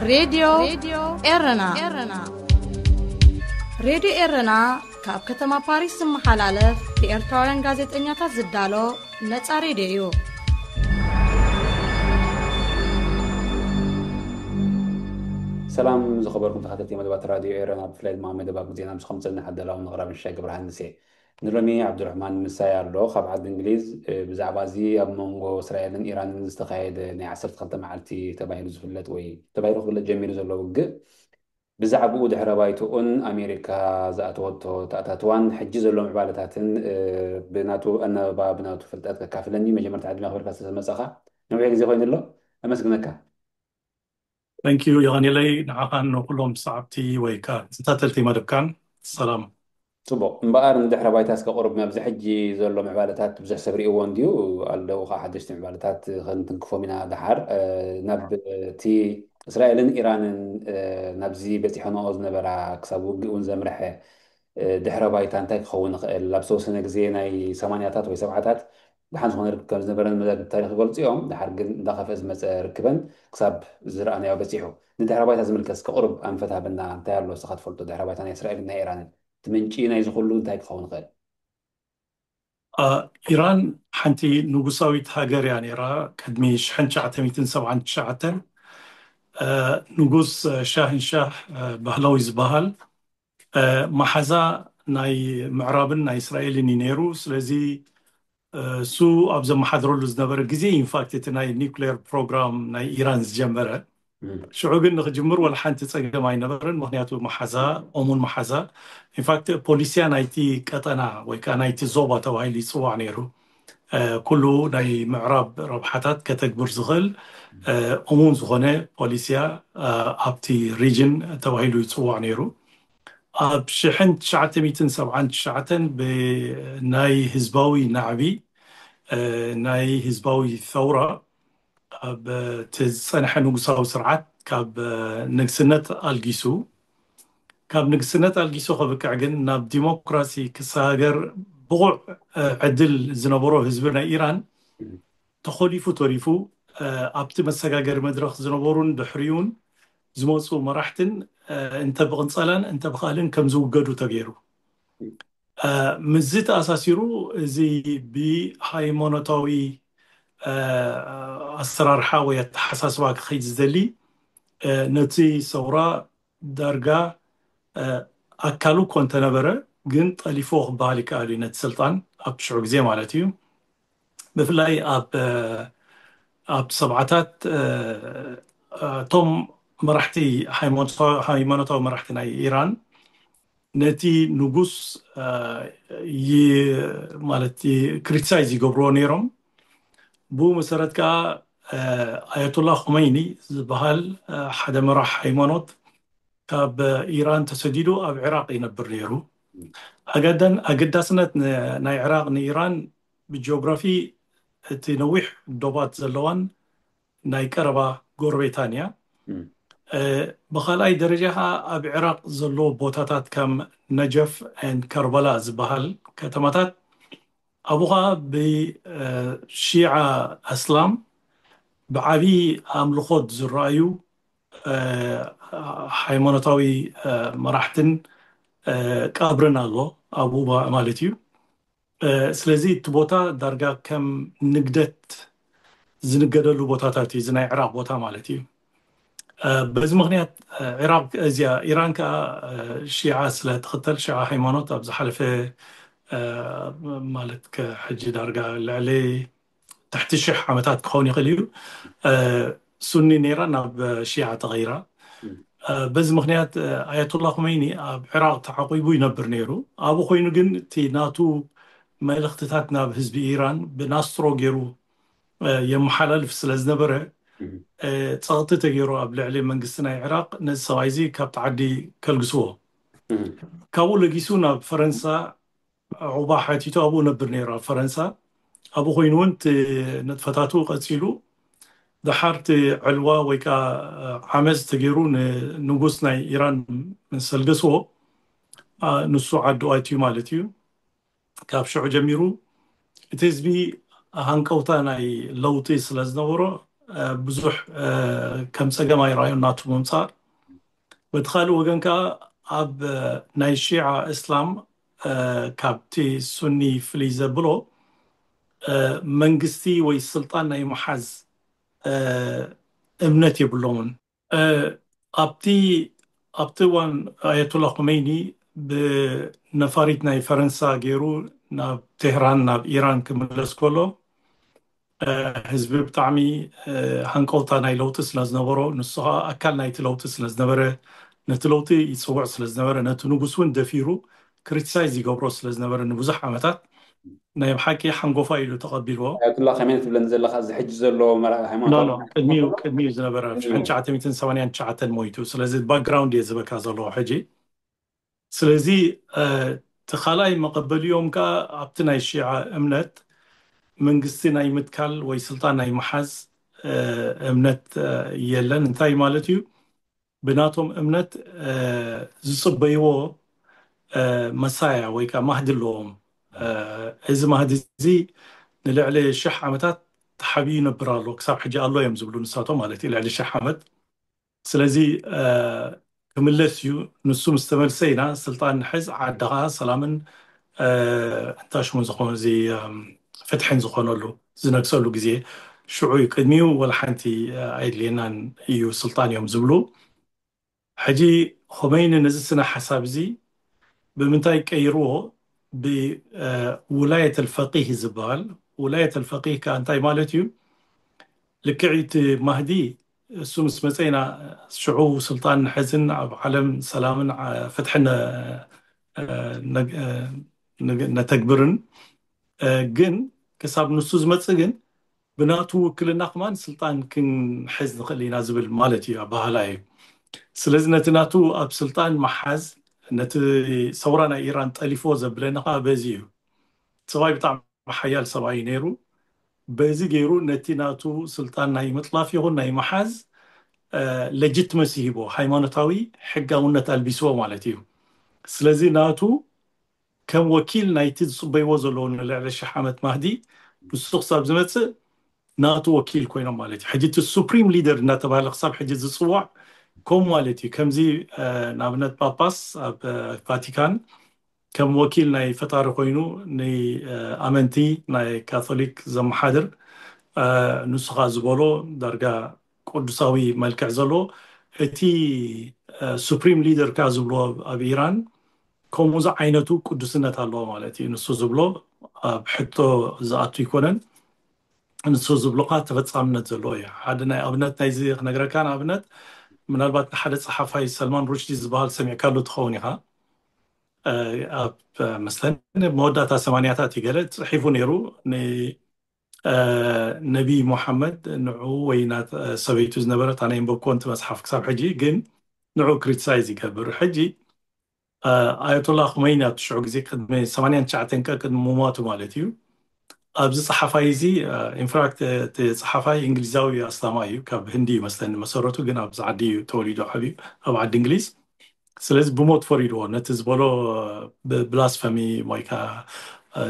ሬድዮ ኤረና። ሬድዮ ኤረና ካብ ከተማ ፓሪስ ዝመሓላለፍ ብኤርትራውያን ጋዜጠኛታት ዝዳሎ ነጻ ሬድዮ እዩ። ሰላም ዝኸበርኩም ተኸታተልቲ መደባት ራድዮ ኤረና፣ ብፍላይ ድማ መደባት ዜና ምስ ከምፅልና ሓደላውን ኣቕራቢ ሽሻይ ገብረሃንስ እየ። ንሎሚ ዓብዱራሕማን ምሳይ ኣሎ ካብ ዓዲ እንግሊዝ። እ፣ ብዛዕባ እዚ ኣብ መንጎ እስራኤልን ኢራንን ዝተኻየደ ናይ ዓሰርተ ክልተ መዓልቲ ተባሂሉ ዝፍለጥ ወይ ተባሂሉ ክፍለጥ ጀሚሩ ዘሎ ውግእ፣ ብዛዕባኡ ድሕረ ባይትኡን ኣሜሪካ ዝኣተወቶ ተኣታትዋን ሕጂ ዘሎ ምዕባለታትን፣ እ፣ ብናቱ ኣናብባ ብናቱ ፍልጠት ከካፍለኒ መጀመርታ ዕድመ ክብርካ ስለዝመጻኻ። ነዊሕ ግዜ ኮይኑ ኣሎ። ኣመስግነካ። Thank you የቐኒለይ፣ ንዓኻን ንኩሎም ሰዓብቲ ወይ ከዓ ተኸታተልቲ መደብካን ሰላም። ጽቡቕ እምበኣር፣ ንድሕረ ባይታ እስከ ቁሩብ ናብዚ ሕጂ ዘሎ ምዕባለታት ብዙሕ ሰብ ርእይዎ እንድዩ፣ ኣለዉ ከዓ ሓደሽቲ ምዕባለታት ክንትንክፎም ኢና። ደሓር፣ እ፣ ናብ እቲ እስራኤልን ኢራንን፣ እ፣ ናብዚ በጺሖንኦ ዝነበራ ክሳብ ውግእ እውን ዘምርሐ፣ እ፣ ድሕረ ባይታ እንታይ ክኸውን ይኽእል? ኣብ ዝተወሰነ ግዜ ናይ ሰማንያታት ወይ ሰብዓታት ደሓን ዝኾነ ርክብ ከም ዝነበረን መዛግብ ታሪኽ ይገልጹ እዮም። ደሓር ግን እንዳኸፍአ ዝመጸ ርክበን ክሳብ ዝረኣናዮ በጺሑ። ንድሕረ ባይታ ዝምልከት እስከ ቁሩብ ኣንፈት ሃበና። እንታይ ኣሎ ንስኻ ትፈልጦ ድሕረ ባይታ ናይ እስራኤልን ናይ ኢራንን? እቲ ምንጪ ናይዚ ኩሉ እንታይ ክኸውን ይኽእል? አ፣ ኢራን ሓንቲ ንጉሳዊት ሃገር እያ ነይራ። ቅድሚ ሽሕን ትሽዓተ ሚእትን ሰብዓን ትሽዓተን፣ አ፣ ንጉስ፣ አ፣ ሻህን ሻህ፣ አ፣ ባህላዊ ዝበሃል፣ አ፣ መሓዛ ናይ ምዕራብን ናይ እስራኤልን እዩ ነይሩ። ስለዚ፣ አ፣ እሱ ኣብ ዘመሓድረሉ ዝነበረ ግዜ ኢንፋክት እቲ ናይ ኒውክሌር ፕሮግራም ናይ ኢራን ዝጀመረ። እም። ሽዑ ግን ንክጅምር ወላ ሓንቲ ጸገም ኣይነበረን፣ ምክንያቱ መሓዛ፣ ኦሙን መሓዛ። ኢንፋክት ፖሊሲያ ናይቲ ቀጠና ወይ ከዓ ናይቲ ዞባ ተባሂሉ ይጽዋዕ ነይሩ። አ፣ ኩሉ ናይ ምዕራብ ረብሓታት ከተግብር ዝኽእል፣ አ፣ እሙን ዝኾነ ፖሊሲያ፣ አ፣ ኣብቲ ሪጅን ተባሂሉ ይጽዋዕ ነይሩ። ኣብ ሽሕን ትሽዓተ ሚእትን ሰብዓን ትሽዓተን ብናይ ህዝባዊ ናዕቢ፣ አ፣ ናይ ህዝባዊ ሰውራ፣ ኣብ እቲ ዝጸንሐ ንጉሳዊ ስርዓት ካብ፣ አ፣ ንግስነት ኣልጊሱ፣ ካብ ንግስነት ኣልጊሱ ከብቅዕ ግን ናብ ዲሞክራሲ ክሰጋገር ብቑዕ፣ አ፣ ዕድል ዝነበሮ ህዝቢ ናይ ኢራን ተኾሊፉ ተሪፉ፣ አ፣ ኣብቲ መሰጋገሪ መድረኽ ዝነበሩን ድሕሪኡን ዝመፁ መራሕትን፣ አ፣ እንተ ብቕንፀላን እንተ ብኻልን ከም ዝውገዱ ተገይሩ። አ፣ ምስዚ ተኣሳሲሩ እዚ ብሃይማኖታዊ፣ አ፣ ኣሰራርሓ ወይ ኣተሓሳስባ ክኸይድ ዝደሊ፣ አ፣ ነቲ ሰውራ ዳርጋ፣ አ፣ ኣካሉ እኮ እንተነበረ ግን ጠሊፎ ክበሃል ይከኣል እዩ ነቲ ስልጣን ኣብ ሽዑ ግዜ ማለት እዩ። ብፍላይ ኣብ፣ አ፣ ኣብ ሰብዓታት፣ አ፣ አ፣ እቶም መራሕቲ ሃይማኖታዊ፣ ሃይማኖታዊ መራሕቲ ናይ ኢራን ነቲ ንጉስ፣ አ፣ ይ-፣ ማለት ይ-፣ ክሪቲሳይዝ ይገብርዎ ነይሮም። ብኡ መሰረት ከዓ፣ አ፣ ኣያቶላ ኹመይኒ ዝበሃል፣ አ፣ ሓደ መራሕ ሃይማኖት ካብ ኢራን ተሰዲዱ ኣብ ዒራቅ ይነብር ነይሩ። ኣገዳን-፣ ኣገዳስነት ን-፣ ናይ ዒራቅ ንኢራን ብጂኦግራፊ እቲ ነዊሕ ዶባት ዘለዋን ናይ ቀረባ ጎረቤታን እያ። እም። እ፣ ብኻልኣይ ደረጃ ከዓ ኣብ ዒራቅ ዘለዎ ቦታታት ከም ነጀፍ and ከርበላ ዝበሃል ከተማታት ኣብኡ ከዓ ብሺዓ ኣስላም ብዓብዪ ኣምልኾት ዝረኣዩ፣ እ፣ ሃይማኖታዊ፣ እ፣ መራሕትን፣ እ፣ ቀብርን ኣሎ ኣብኡ ማ-፣ ማለት እዩ። እ፣ ስለዚ እቲ ቦታ ዳርጋ ከም ንግደት ዝንገደሉ ቦታታት እዩ፣ እዚ ናይ ዒራቅ ቦታ ማለት እዩ። እ፣ በዚ ምኽንያት፣ እ፣ ዒራቅ እዚኣ፣ ኢራን ከዓ፣ እ፣ ሺዓ ስለ ትኽተል፣ ሺዓ ሃይማኖት ኣብ ዝሓለፈ፣ እ፣ ማለት ከ-፣ ሕጂ ዳርጋ ልዕሊ ትሕቲ ሽሕ ዓመታት ክኸውን ይኽእል እዩ፣ እ፣ ሱኒ ነይራ ናብ ሺዓ ተቐይራ። እም። እ፣ በዚ ምኽንያት፣ እ፣ ኣያቶላ ኹመይኒ ኣብ ዒራቅ ተዓቂቡ ይነብር ነይሩ። ኣብኡ ኮይኑ ግን እቲ ናቱ መልእኽትታት ናብ ህዝቢ ኢራን ብናስትሮ ገይሩ፣ እ፣ የመሓላልፍ ስለ ዝነበረ፣ እም። እ፣ ጸቕጢ ተገይሩ ኣብ ልዕሊ መንግስቲ ናይ ዒራቅ ነዚ ሰብኣይ እዚ ካብቲ ዓዲ ከልግስዎ። እም። ካብኡ ለጊሱ ናብ ፈረንሳ ዑቕባ ሓቲቱ ኣብኡ ነብር ነይሩ ኣብ ፈረንሳ። ኣብኡ ኮይኑ እውን እቲ ንጥፈታቱ ቀጺሉ። ደሓር እቲ ዕልዋ ወይ ከዓ ዓመፅ ተገይሩ ንንጉስ ናይ ኢራን ምስ ኣልገስዎ፣ አ፣ ንሱ ዓዱ ኣትዩ ማለት እዩ። ካብ ሽዑ ጀሚሩ እቲ ህዝቢ ሃንቀውታ ናይ ለውጢ ስለ ዝነበሮ፣ ብዙሕ ከም ፀገም ኣይረኣዩን ናቱ ምምፃእ። በቲ ካልእ ወገን ከዓ ኣብ ናይ ሺዓ እስላም ካብቲ ሱኒ ፍልይ ዘብሎ መንግስቲ ወይ ስልጣን ናይ ምሓዝ እምነት የብሎምን። ኣብቲ ኣብቲ እዋን ኣየቱላ ኹመይኒ ብነፋሪት ናይ ፈረንሳ ገይሩ ናብ ቴህራን ናብ ኢራን ክምለስ ከሎ ህዝቢ ብጣዕሚ ሃንቀውታ ናይ ለውጢ ስለዝነበሮ፣ ንሱ ከዓ ኣካል ናይቲ ለውጢ ስለዝነበረ፣ ነቲ ለውጢ ይፅውዕ ስለዝነበረ፣ ነቲ ንጉስ እውን ደፊሩ ክሪቲሳይዝ ይገብሮ ስለዝነበረ ንብዙሕ ዓመታት ናይ ብሓቂ ሓንጎፋ ኢሉ ተቐቢልዎ። ኣያቱላ ከመይ ትብለኒ ዘለካ? እዚ ሕጂ ዘሎ መራ- ሃይማኖታዊ ኖ ቅድሚኡ ቅድሚኡ ዝነበረ ሽሕን ትሽዓተ ሚእትን ሰማንያን ትሽዓተን ሞይቱ። ስለዚ ባክግራውንድ እየ ዝበካ ዘለኹ ሕጂ። ስለዚ እቲ ካልኣይ መቐበሊኦም ከዓ ኣብቲ ናይ ሺዓ እምነት መንግስቲ ናይ ምትካል ወይ ስልጣን ናይ ምሓዝ እምነት የለን። እንታይ ማለት እዩ? ብናቶም እምነት ዝፅበይዎ መሳያ ወይ ከዓ ማህዲ ኣለዎም። እዚ ማህዲ እዚ ንልዕሊ ሽሕ ዓመታት ተሓቢኡ ይነብር ኣሎ፣ ክሳብ ሕጂ ኣሎ እዮም ዝብሉ ንሳቶም ማለት እዩ፣ ልዕሊ ሽሕ ዓመት። ስለዚ ክምለስ እዩ። ንሱ ምስ ተመልሰ ኢና ስልጣን ንሕዝ፣ ዓድኻ ሰላምን እንታሽሙን ዝኾነ እዚ ፍትሕን ዝኾነሉ ዝነግሰሉ ግዜ ሽዑ እዩ። ቅድሚኡ ወላ ሓንቲ ኣይድልየናን እዩ ስልጣን እዮም ዝብሉ። ሕጂ ኾመይኒ ነዚ ስነ ሓሳብ እዚ ብምንታይ ቀይርዎ? ብውላየት ኣልፈቂህ ዝበሃል። ውላየት ኣልፈቂህ ከዓ እንታይ ማለት እዩ? ልክዕ እቲ ማህዲ እሱ ምስ መፀ ኢና ሽዑ ስልጣን ንሕዝን ኣብ ዓለም ሰላምን ፍትሕን ነተግብርን። ግን ክሳብ ንሱ ዝመፅእ ግን ብናቱ ውክልና ከማን ስልጣን ክንሕዝ ንኽእል ኢና ዝብል ማለት እዩ፣ ኣባህላ እዩ። ስለዚ ነቲ ናቱ ኣብ ስልጣን ምሓዝ ነቲ ሰውራ ናይ ኢራን ጠሊፎ ዘብለኒ ከዓ በዚ እዩ። ሰብኣይ ብጣዕሚ ሓያል ሰብኣይ ነይሩ። በዚ ገይሩ ነቲ ናቱ ስልጣን ናይ ምጥላፍ ይኹን ናይ ምሓዝ ለጅትመሲ ሂቦ፣ ሃይማኖታዊ ሕጋውነት ኣልቢስዎ ማለት እዩ። ስለዚ ናቱ ከም ወኪል ናይቲ ዝፅበይዎ ዘለዉ ንልዕሊ ሽሕ ዓመት ማህዲ ንሱ ክሳብ ዝመፅእ ናቱ ወኪል ኮይኖም ማለት እዩ። ሕጂ እቲ ሱፕሪም ሊደር እናተባሃለ ክሳብ ሕጂ ዝፅዋዕ ከምኡ ማለት እዩ። ከምዚ ንኣብነት ጳጳስ ኣብ ቫቲካን ከም ወኪል ናይ ፈጣሪ ኮይኑ ንኣመንቲ ናይ ካቶሊክ ዘመሓድር ንሱ ከዓ ዝበሎ ዳርጋ ቅዱሳዊ መልክዕ ዘለዎ እቲ ሱፕሪም ሊደር ከዓ ዝብሎ ኣብ ኢራን ከምኡ ዝዓይነቱ ቅዱስነት ኣለዎ ማለት እዩ። ንሱ ዝብሎ ኣብ ሕቶ ዝኣቱ ኣይኮነን። ንሱ ዝብሎ ከዓ ተፈፃምነት ዘለዎ እዩ። ሓደ ናይ ኣብነት ናይዚ ክነግረካ ንኣብነት ምናልባት ንሓደ ፀሓፋይ ሰልማን ሩሽዲ ዝበሃል ሰሚዕካሉ ትኸውን ኢኻ። ኣብ መስለኒ መወዳእታ ሰማንያታት እዩ ገለ ፅሒፉ ነይሩ። ነቢይ ሙሓመድ ንዑ ወይ ሰበይቱ ዝነበረት ኣነ የንበብክዎ እቲ መፅሓፍ ክሳብ ሕጂ ግን ንዑ ክሪቲሳይዝ ይገብር። ሕጂ ኣያቶላ ኹመይኒ ኣብቲ ሽዑ ግዜ ቅድሚ ሰማንያን ትሽዓተን ቀ ቅድሚ ሙማቱ ማለት እዩ። ኣብዚ ፀሓፋይ እዚ ኢንፋክት እቲ ፀሓፋይ እንግሊዛዊ ኣስላማይ እዩ፣ ካብ ህንዲ እዩ መስለኒ መሰረቱ፣ ግን ኣብዚ ዓዲ እዩ ተወሊዱ ዓብዩ ኣብ ዓዲ እንግሊዝ። ስለዚ ብሞት ፈሪድዎ፣ ነቲ ዝበሎ ብላስፈሚ ወይ ከዓ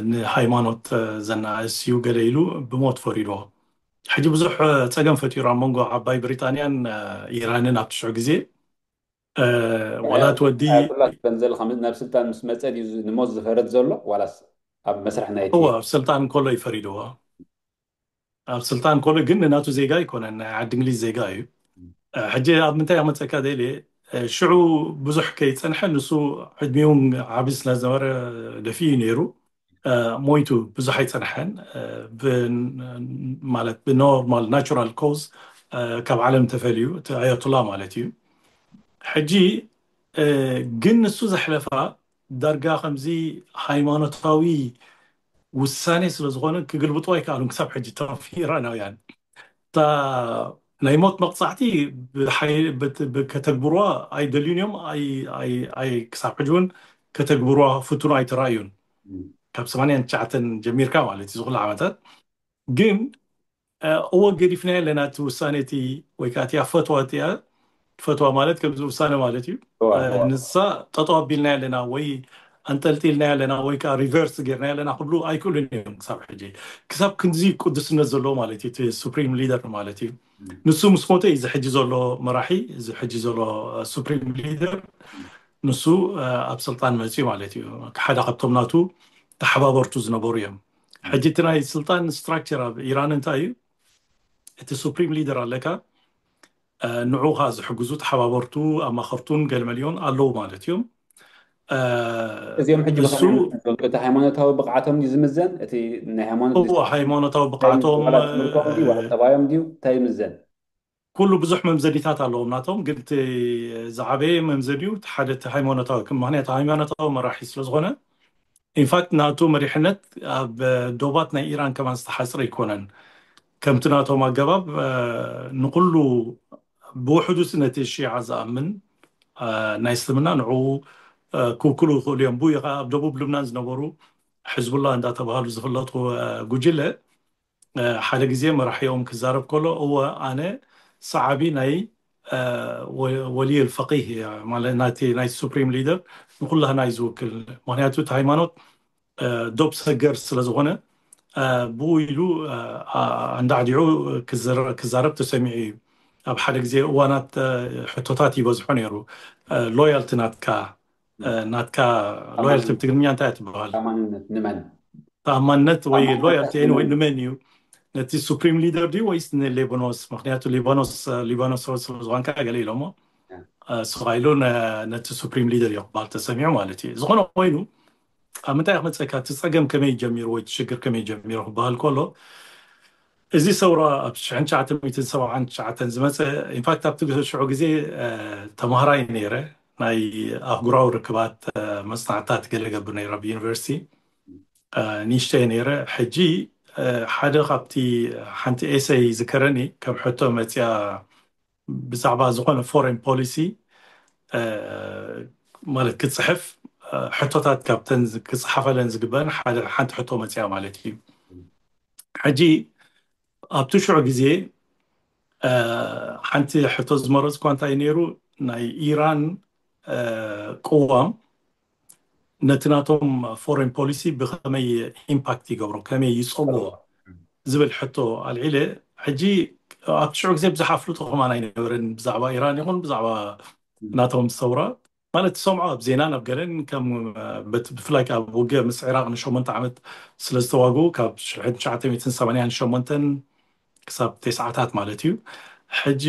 ንሃይማኖት ዘናእስ እዩ ገለ ኢሉ ብሞት ፈሪድዎ። ሕጂ ብዙሕ ፀገም ፈጢሩ ኣብ መንጎ ዓባይ ብሪጣንያን ኢራንን ኣብቲ ሽዑ ግዜ። ዋላ እቲ ወዲ ኣያቶላ ትብለን ዘለካ ናብ ስልጣን ምስ መፀ ድዩ ንሞት ዝፈረድ ዘሎ ዋላስ ኣብ መስርሕ ናይቲ እዎ ኣብ ስልጣን ከሎ ይፈሪድዎ። ኣብ ስልጣን ከሎ ግን ንናቱ ዜጋ ኣይኮነን፣ ናይ ዓዲ እንግሊዝ ዜጋ እዩ። ሕጂ ኣብ ምንታይ ኣመፀካ ደልየ ሽዑ ብዙሕ ከይፀንሐ ንሱ ዕድሚውን ዓቢ ስለዝነበረ ደፊኡ ነይሩ። ሞይቱ ብዙሕ ኣይፀንሐን። ማለት ብኖርማል ናቹራል ኮዝ ካብ ዓለም ተፈልዩ እቲ ኣያቶላ ማለት እዩ። ሕጂ ግን ንሱ ዘሕለፋ ዳርጋ ከምዚ ሃይማኖታዊ ውሳኔ ስለዝኾነ ክግልብጡ ኣይከኣሉን ክሳብ ሕጂ እቶም ኢራናውያን። እታ ናይ ሞት መቕፃዕቲ ብሓይ- ብት- ብ- ከተግብሩዋ ኣይደልዩን እዮም። ኣይ- ኣይ- ኣይ- ክሳብ ሕጂ እውን ከተግብሩዋ ፍቱኑ ኣይተራእዩን። ካብ ሰማንያን ትሽዓተን ጀሚርካ ማለት እዩ ዝኹሉ ዓመታት። ግን እወ ገዲፍናዮ ኣለና እቲ ውሳኔ እቲ ወይ ከዓ እቲኣ ፈትዋ እቲኣ። ፈትዋ ማለት ከምዚ ውሳነ ማለት እዩ። ንሳ ጠጠው ኣቢልና ኣለና ወይ ኣንጠልጢልና ኣለና ወይ ከዓ ሪቨርስ ጌርና ኣለና ክብሉ ኣይክእሉን እዮም ክሳብ ሕጂ። ክሳብ ክንዚ ቅዱስነት ዘለዎ ማለት እዩ እቲ ሱፕሪም ሊደር ማለት እዩ። ንሱ ምስ ሞተ እዩ እዚ ሕጂ ዘሎ መራሒ፣ እዚ ሕጂ ዘሎ ሱፕሪም ሊደር፣ ንሱ ኣብ ስልጣን መፅዩ ማለት እዩ። ሓደ ካብቶም ናቱ ተሓባበርቱ ዝነበሩ እዮም። ሕጂ እቲ ናይ ስልጣን ስትራክቸር ኣብ ኢራን እንታይ እዩ? እቲ ሱፕሪም ሊደር ኣለካ፣ ንዑ ከዓ ዝሕግዙ ተሓባበርቱ፣ ኣማኸርቱን ገለመሊዮን ኣለዉ ማለት እዮም። እዚኦም ሕጂ ብኸመይ እቲ ሃይማኖታዊ ብቕዓቶም ድዩ ዝምዘን? እቲ ናይ ሃይማኖት እዎ፣ ሃይማኖታዊ ብቕዓቶም ትምህርቶም ድዩ ዋላ ጠባዮም ድዩ? እንታይ ይምዘን? ኩሉ ብዙሕ መምዘኒታት ኣለዎም ናቶም፣ ግን እቲ ዝዓበየ መምዘኒኡ ሓደ እቲ ሃይማኖታዊ፣ ምክንያቱ ሃይማኖታዊ መራሒ ስለዝኾነ። ኢንፋክት ናቱ መሪሕነት ኣብ ዶባት ናይ ኢራን ከማን ዝተሓፅረ ኣይኮነን። ከምቲ ናቶም ኣገባብ ንኩሉ ብውሕዱ ነቲ ሺዓ ዝኣምን ናይ እስልምና ንዕኡ ክውክሉ ይኽእሉ እዮም። ብኡ ከዓ ኣብ ደቡብ ልብናን ዝነበሩ ሕዝቡላ እንዳተባሃሉ ዝፍለጡ ጉጅለ ሓደ ግዜ መራሒኦም ክዛረብ ከሎ፣ እወ ኣነ ሰዓቢ ናይ ወልይ ፈቂህ ማለት ናይቲ ናይ ሱፕሪም ሊደር ንኩላህና እዩ ዝውክል። ምክንያቱ እቲ ሃይማኖት ዶብ ሰገር ስለዝኾነ ብኡ ኢሉ እንዳዕዲዑ ክዛረብ ተሰሚዑ እዩ። ኣብ ሓደ ግዜ እዋናት ሕቶታት ይበዝሖ ነይሩ። ሎያልቲ ናትካ ናትካ ሎያልቲ ብትግርኛ እንታይ ትበሃል? ንመን? ተኣማንነት ወይ ሎያልቲ ወይ ንመን እዩ? ነቲ ሱፕሪም ሊደር ድዩ ወይስ ንሌባኖስ? ምክንያቱ ሊባኖስ ሊባኖስ ስለዝኮንካ ገለ ኢሎሞ ስኻ ኢሉ ነቲ ሱፕሪም ሊደር እዩ ክበሃል ተሰሚዑ ማለት እዩ። ዝኾነ ኮይኑ ኣብ ምንታይ ክመፀካ እቲ ፀገም ከመይ ጀሚሩ ወይ ሽግር ከመይ ጀሚሩ ክበሃል ከሎ፣ እዚ ሰውራ ኣብ ሽሕን ትሽዓተ ሚእትን ሰብዓን ትሽዓተን ዝመፀ፣ ኢንፋክት ኣብቲ ሽዑ ግዜ ተማሃራይ ነይረ፣ ናይ ኣህጉራዊ ርክባት መፅናዕታት ገለ ገብር ነይረ ኣብ ዩኒቨርሲቲ። ንእሽተይ ነይረ። ሕጂ ሓደ ካብቲ ሓንቲ ኤሰይ ዝከረኒ ከም ሕቶ መፅያ ብዛዕባ ዝኾነ ፎሬን ፖሊሲ ማለት ክፅሕፍ ሕቶታት ካብተን ክፅሓፈለን ዝግበአን ሓንቲ ሕቶ መፅያ ማለት እዩ። ሕጂ ኣብቲ ሽዑ ግዜ ሓንቲ ሕቶ ዝመረፅኳ እንታይ ነይሩ፣ ናይ ኢራን ቅዋም ነቲ ናቶም ፎሬን ፖሊሲ ብከመይ ኢምፓክት ይገብሮ፣ ከመይ ይፀልዎ ዝብል ሕቶ ኣልዒለ። ሕጂ ኣብቲ ሽዑ ግዜ ብዙሕ ኣፍልጦ ከማን ኣይነበረን ብዛዕባ ኢራን ይኹን ብዛዕባ ናቶም ሰውራ። ማለት ትሰምዖ ኣብ ዜና ናብ ገለን ከም ብፍላይ ኣብ ውግእ ምስ ዒራቅ ንሸሞንተ ዓመት ስለዝተዋግኡ ካብ ሽሕን ትሽዓተ ሚእትን ሰማንያን ሸሞንተን ክሳብ ተስዓታት ማለት እዩ። ሕጂ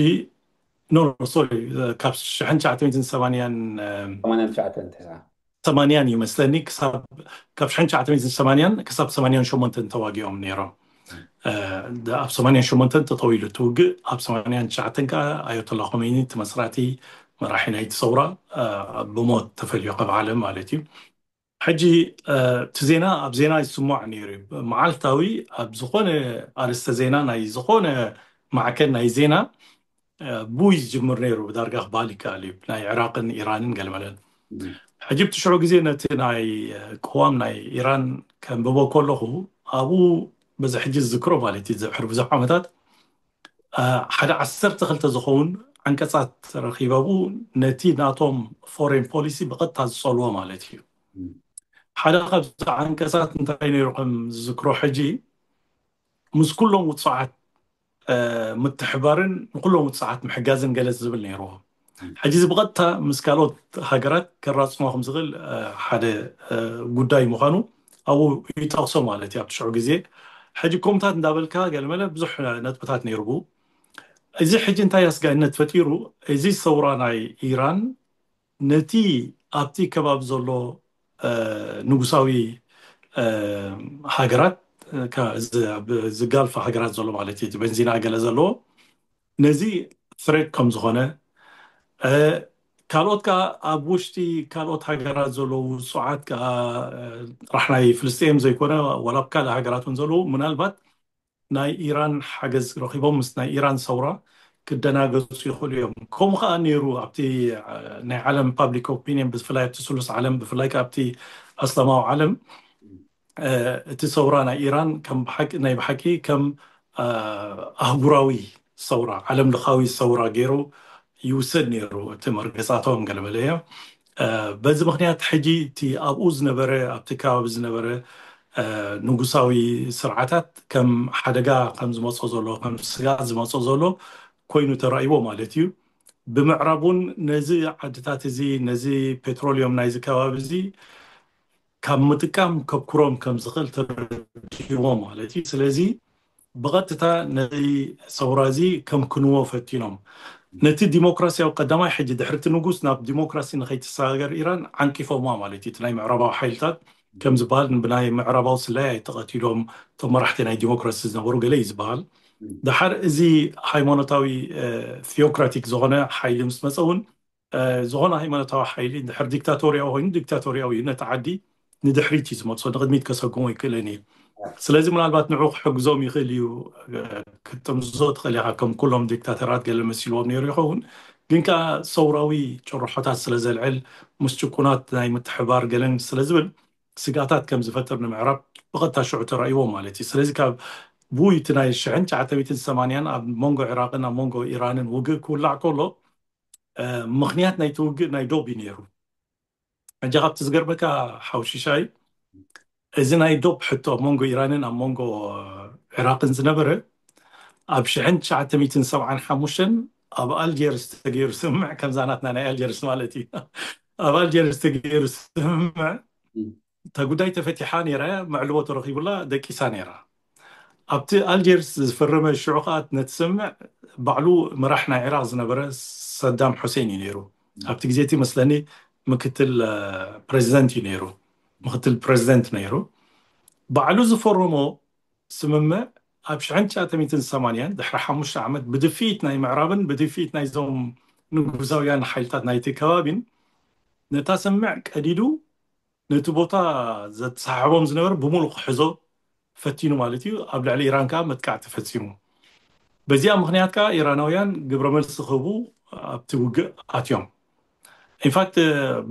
ኖ ሶሪ ካብ ሽሕን ትሽዓተ ሚእትን ሰማንያን ሰማንያን ትሽዓተን ተስዓ ሰማንያን ይመስለኒ ክሳብ ካብ ሽሕን ትሽዓተ ሚእትን ሰማንያን ክሳብ ሰማንያን ሸሞንተን ተዋጊኦም ነይሮም። ኣብ ሰማንያን ሸሞንተን ተጠዊሉ እቲ ውግእ ኣብ ሰማንያን ትሽዓተን ከዓ ኣያቶላ ኮሜኒ እቲ መስራቲ መራሒ ናይቲ ሰውራ ብሞት ተፈልዮ ካብ ዓለም ማለት እዩ። ሕጂ እቲ ዜና ኣብ ዜና ይስማዕ ነይሩ እዩ። መዓልታዊ ኣብ ዝኾነ ኣርእስተ ዜና ናይ ዝኾነ ማዕከን ናይ ዜና ብኡ እዩ ዝጅምር ነይሩ። ብዳርጋ ክበሃል ይከኣል እዩ ናይ ዕራቅን ኢራንን ገለመለን። ሕጂ ብቲ ሽዑ ግዜ ነቲ ናይ ቅዋም ናይ ኢራን ከንብቦ ከለኹ ኣብኡ በዚ ሕጂ ዝዝክሮ ማለት እዩ ዝሕር ብዙሕ ዓመታት ሓደ ዓሰርተ ክልተ ዝኸውን ዓንቀፃት ረኺበ ኣብኡ ነቲ ናቶም ፎሬን ፖሊሲ ብቐጥታ ዝፀልዎ ማለት እዩ። ሓደ ካብዚ ዓንቀፃት እንታይ ነይሩ ከም ዝዝክሮ ሕጂ ምስ ኩሎም ውፅዓት ምትሕባርን ንኩሎም ውፅዓት ምሕጋዝን ገለ ዝብል ነይርዎ። ሕጂ እዚ ብቐጥታ ምስ ካልኦት ሃገራት ከራፅሞ ከም ዝኽእል ሓደ ጉዳይ ምዃኑ ኣብኡ ይጠቕሶ ማለት እዩ ኣብቲ ሽዑ ግዜ። ሕጂ ከምታት እንዳበልካ ገለመለ ብዙሕ ነጥብታት ነይሩ ብኡ። እዚ ሕጂ እንታይ ኣስጋይነት ፈጢሩ? እዚ ሰውራ ናይ ኢራን ነቲ ኣብቲ ከባቢ ዘሎ ንጉሳዊ ሃገራት ዝጋልፈ ሃገራት ዘሎ ማለት እዩ፣ በንዚና ገለ ዘለዎ ነዚ ፍሬድ ከም ዝኾነ ካልኦት ከዓ ኣብ ውሽጢ ካልኦት ሃገራት ዘለዉ ውፁዓት ከዓ ጥራሕ ናይ ፍልስጤም ዘይኮነ ዋላ ኣብ ካልእ ሃገራት እውን ዘለዉ ምናልባት ናይ ኢራን ሓገዝ ረኺቦም ምስ ናይ ኢራን ሰውራ ክደናገፁ ይኽእሉ እዮም። ከምኡ ከዓ ነይሩ ኣብቲ ናይ ዓለም ፓብሊክ ኦፒኒየን ብፍላይ ኣብቲ ስሉስ ዓለም ብፍላይ ከዓ ኣብቲ ኣስላማዊ ዓለም እቲ ሰውራ ናይ ኢራን ከም ብሓቂ ናይ ብሓቂ ከም ኣህጉራዊ ሰውራ ዓለም ለኻዊ ሰውራ ገይሩ ይውሰድ ነይሩ እቲ መርገፃቶም ገለመለ እዮ። በዚ ምክንያት ሕጂ እቲ ኣብኡ ዝነበረ ኣብቲ ከባቢ ዝነበረ ንጉሳዊ ስርዓታት ከም ሓደጋ ከም ዝመጾ ዘሎ፣ ከም ስጋት ዝመጾ ዘሎ ኮይኑ ተራእይዎ ማለት እዩ። ብምዕራብ እውን ነዚ ዓድታት እዚ፣ ነዚ ፔትሮሊየም ናይዚ ከባቢ እዚ ካብ ምጥቃም ከብኩሮም ከም ዝኽእል ተረዲእዎ ማለት እዩ። ስለዚ ብቐጥታ ነዚ ሰውራ እዚ ከምክንዎ ፈቲኖም። ነቲ ዲሞክራሲያዊ ቀዳማይ ሕጂ ድሕርቲ ንጉስ ናብ ዲሞክራሲ ንኸይትሰጋገር ኢራን ዓንቂፎማ ማለት እዩ። እቲ ናይ ምዕራባዊ ሓይልታት ከም ዝበሃል ብናይ ምዕራባዊ ስለያ ተቐቲሎም እቶም መራሕቲ ናይ ዲሞክራሲ ዝነበሩ ገለ እዩ ዝበሃል። ደሓር እዚ ሃይማኖታዊ ቲኦክራቲክ ዝኾነ ሓይሊ ምስ መፀ እውን ዝኾነ ሃይማኖታዊ ሓይሊ ድሕር ዲክታቶርያዊ ኮይኑ ዲክታቶርያዊ እዩ። ነቲ ዓዲ ንድሕሪት እዩ ዝመልሶ፣ ንቕድሚት ከሰጉሞ ይክእልን እዩ። ስለዚ ምናልባት ንዑ ክሕግዞም ይኽእል እዩ ክትጥምዞ ትኽእል ኢኻ። ከም ኩሎም ዲክታተራት ገለ መሲልዎም ነይሩ ይኸውን፣ ግን ከኣ ሰውራዊ ጭርሖታት ስለ ዘልዕል ምስ ጭቁናት ናይ ምትሕባር ገለን ስለ ዝብል ስጋታት ከም ዝፈጥር ንምዕራብ ብቐጥታ ሽዑ ተራእይዎ ማለት እዩ። ስለዚ ካብ ብኡ እቲ ናይ ሽሕን ትሽዓተ ሚእትን ሰማንያን ኣብ መንጎ ዕራቕን ኣብ መንጎ ኢራንን ውግእ ክውላዕ ከሎ ምኽንያት ናይቲ ውግእ ናይ ዶብ እዩ ነይሩ። ሕጂ ካብቲ ዝገርመካ ሓውሽሻይ፣ እዚ ናይ ዶብ ሕቶ ኣብ መንጎ ኢራንን ኣብ መንጎ ዕራቅን ዝነበረ ኣብ ሽሕን ትሽዓተ ሚእትን ሰብዓን ሓሙሽተን ኣብ ኣልጀርስ ተገይሩ ስምምዕ፣ ከምዛ ናትና ናይ ኣልጀርስ ማለት እዩ። ኣብ ኣልጀርስ ተገይሩ ስምምዕ እታ ጉዳይ ተፈቲሓ ነይራ፣ መዕልቦ ተረኺቡላ ደቂሳ ነይራ። ኣብቲ ኣልጀርስ ዝፈረመ ሽዑ ከዓ ነቲ ስምምዕ ባዕሉ መራሕ ናይ ዕራቅ ዝነበረ ሰዳም ሑሴን እዩ ነይሩ። ኣብቲ ግዜ እቲ መስለኒ ምክትል ፕሬዚደንት እዩ ነይሩ፣ ምክትል ፕሬዚደንት ነይሩ። ባዕሉ ዝፈረሞ ስምምዕ ኣብ ሽሕን ትሽዓተ ሚእትን ሰማንያን ድሕሪ ሓሙሽተ ዓመት ብድፍኢት ናይ ምዕራብን ብድፍኢት ናይዞም ንጉሳውያን ሓይልታት ናይቲ ከባቢን ነታ ስምምዕ ቀዲዱ ነቲ ቦታ ዘተሳሕቦም ዝነበረ ብምሉእ ክሕዞ ፈቲኑ ማለት እዩ። ኣብ ልዕሊ ኢራን ከዓ መጥቃዕቲ ፈፂሙ። በዚኣ ምክንያት ከዓ ኢራናውያን ግብረ መልሲ ክህቡ ኣብቲ ውግእ ኣትዮም። ኢንፋክት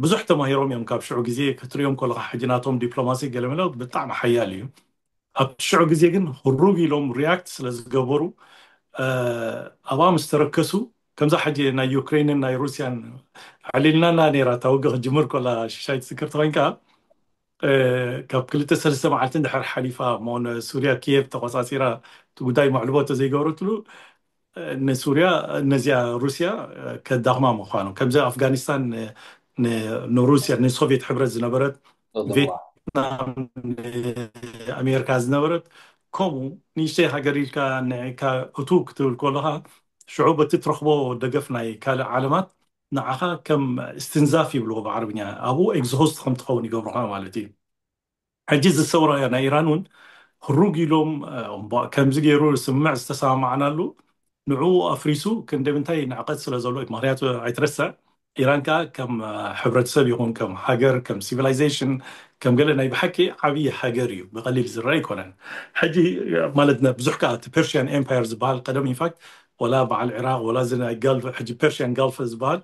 ብዙሕ ተማሂሮም እዮም ካብ ሽዑ ግዜ ክትሪኦም ከለካ። ሕጂ ናቶም ዲፕሎማሲ ገለመለ ብጣዕሚ ሓያል እዩ። ኣብ ሽዑ ግዜ ግን ህሩግ ኢሎም ሪያክት ስለ ዝገበሩ ኣብኣ ምስ ተረከሱ ከምዛ ሕጂ ናይ ዩክሬንን ናይ ሩስያን ኣዕሊልናና ነይራ እታ ውግእ ክጅምር ከላ ሽሻይ ትዝክር ተኮይንካ ካብ ክልተ ሰለስተ መዓልቲ እንድሕር ሓሊፋ እሞ ንሱርያ ኪየቭ ተቆፃፂራ እቲ ጉዳይ መዕልቦ ተዘይገበረትሉ ንሱርያ እነዚኣ ሩስያ ከዳኽማ ምዃኑ ከምዚ ኣፍጋኒስታን ንሩስያ ንሶቪየት ሕብረት ዝነበረት ቬትናም ኣሜሪካ ዝነበረት ከምኡ ንእሽተይ ሃገር ኢልካ ንዕካ እቱ ክትብል ከለካ ሽዑ በቲ ትረኽቦ ደገፍ ናይ ካልእ ዓለማት ንዓኻ ከም እስትንዛፍ ይብልዎ ብዓረብኛ ኣብኡ ኤግዝሆስት ከም ትኸውን ይገብሩካ ማለት እዩ። ሕጂ ዝሰውራዮ ናይ ኢራን እውን ህሩግ ኢሎም ከምዚ ገይሩ ስምምዕ ዝተሰማማዕናሉ ንዕኡ ኣፍሪሱ ክንደምንታይ ንዕቀት ስለ ዘሎ እዩ። ምክንያቱ ኣይትረስዕ ኢራን ከዓ ከም ሕብረተሰብ ይኹን ከም ሃገር ከም ሲቪላይዜሽን ከም ገለ ናይ ብሓቂ ዓብዪ ሃገር እዩ። ብቀሊል ዝረአ ኣይኮነን። ሕጂ ማለት ብዙሕ ከዓ እቲ ፐርሽያን ኤምፓየር ዝበሃል ቀደም ኢንፋክት ወላ በዓል ዕራቅ ወላ እዚ ናይ ጋልፍ ሕጂ ፐርሽያን ጋልፍ ዝበሃል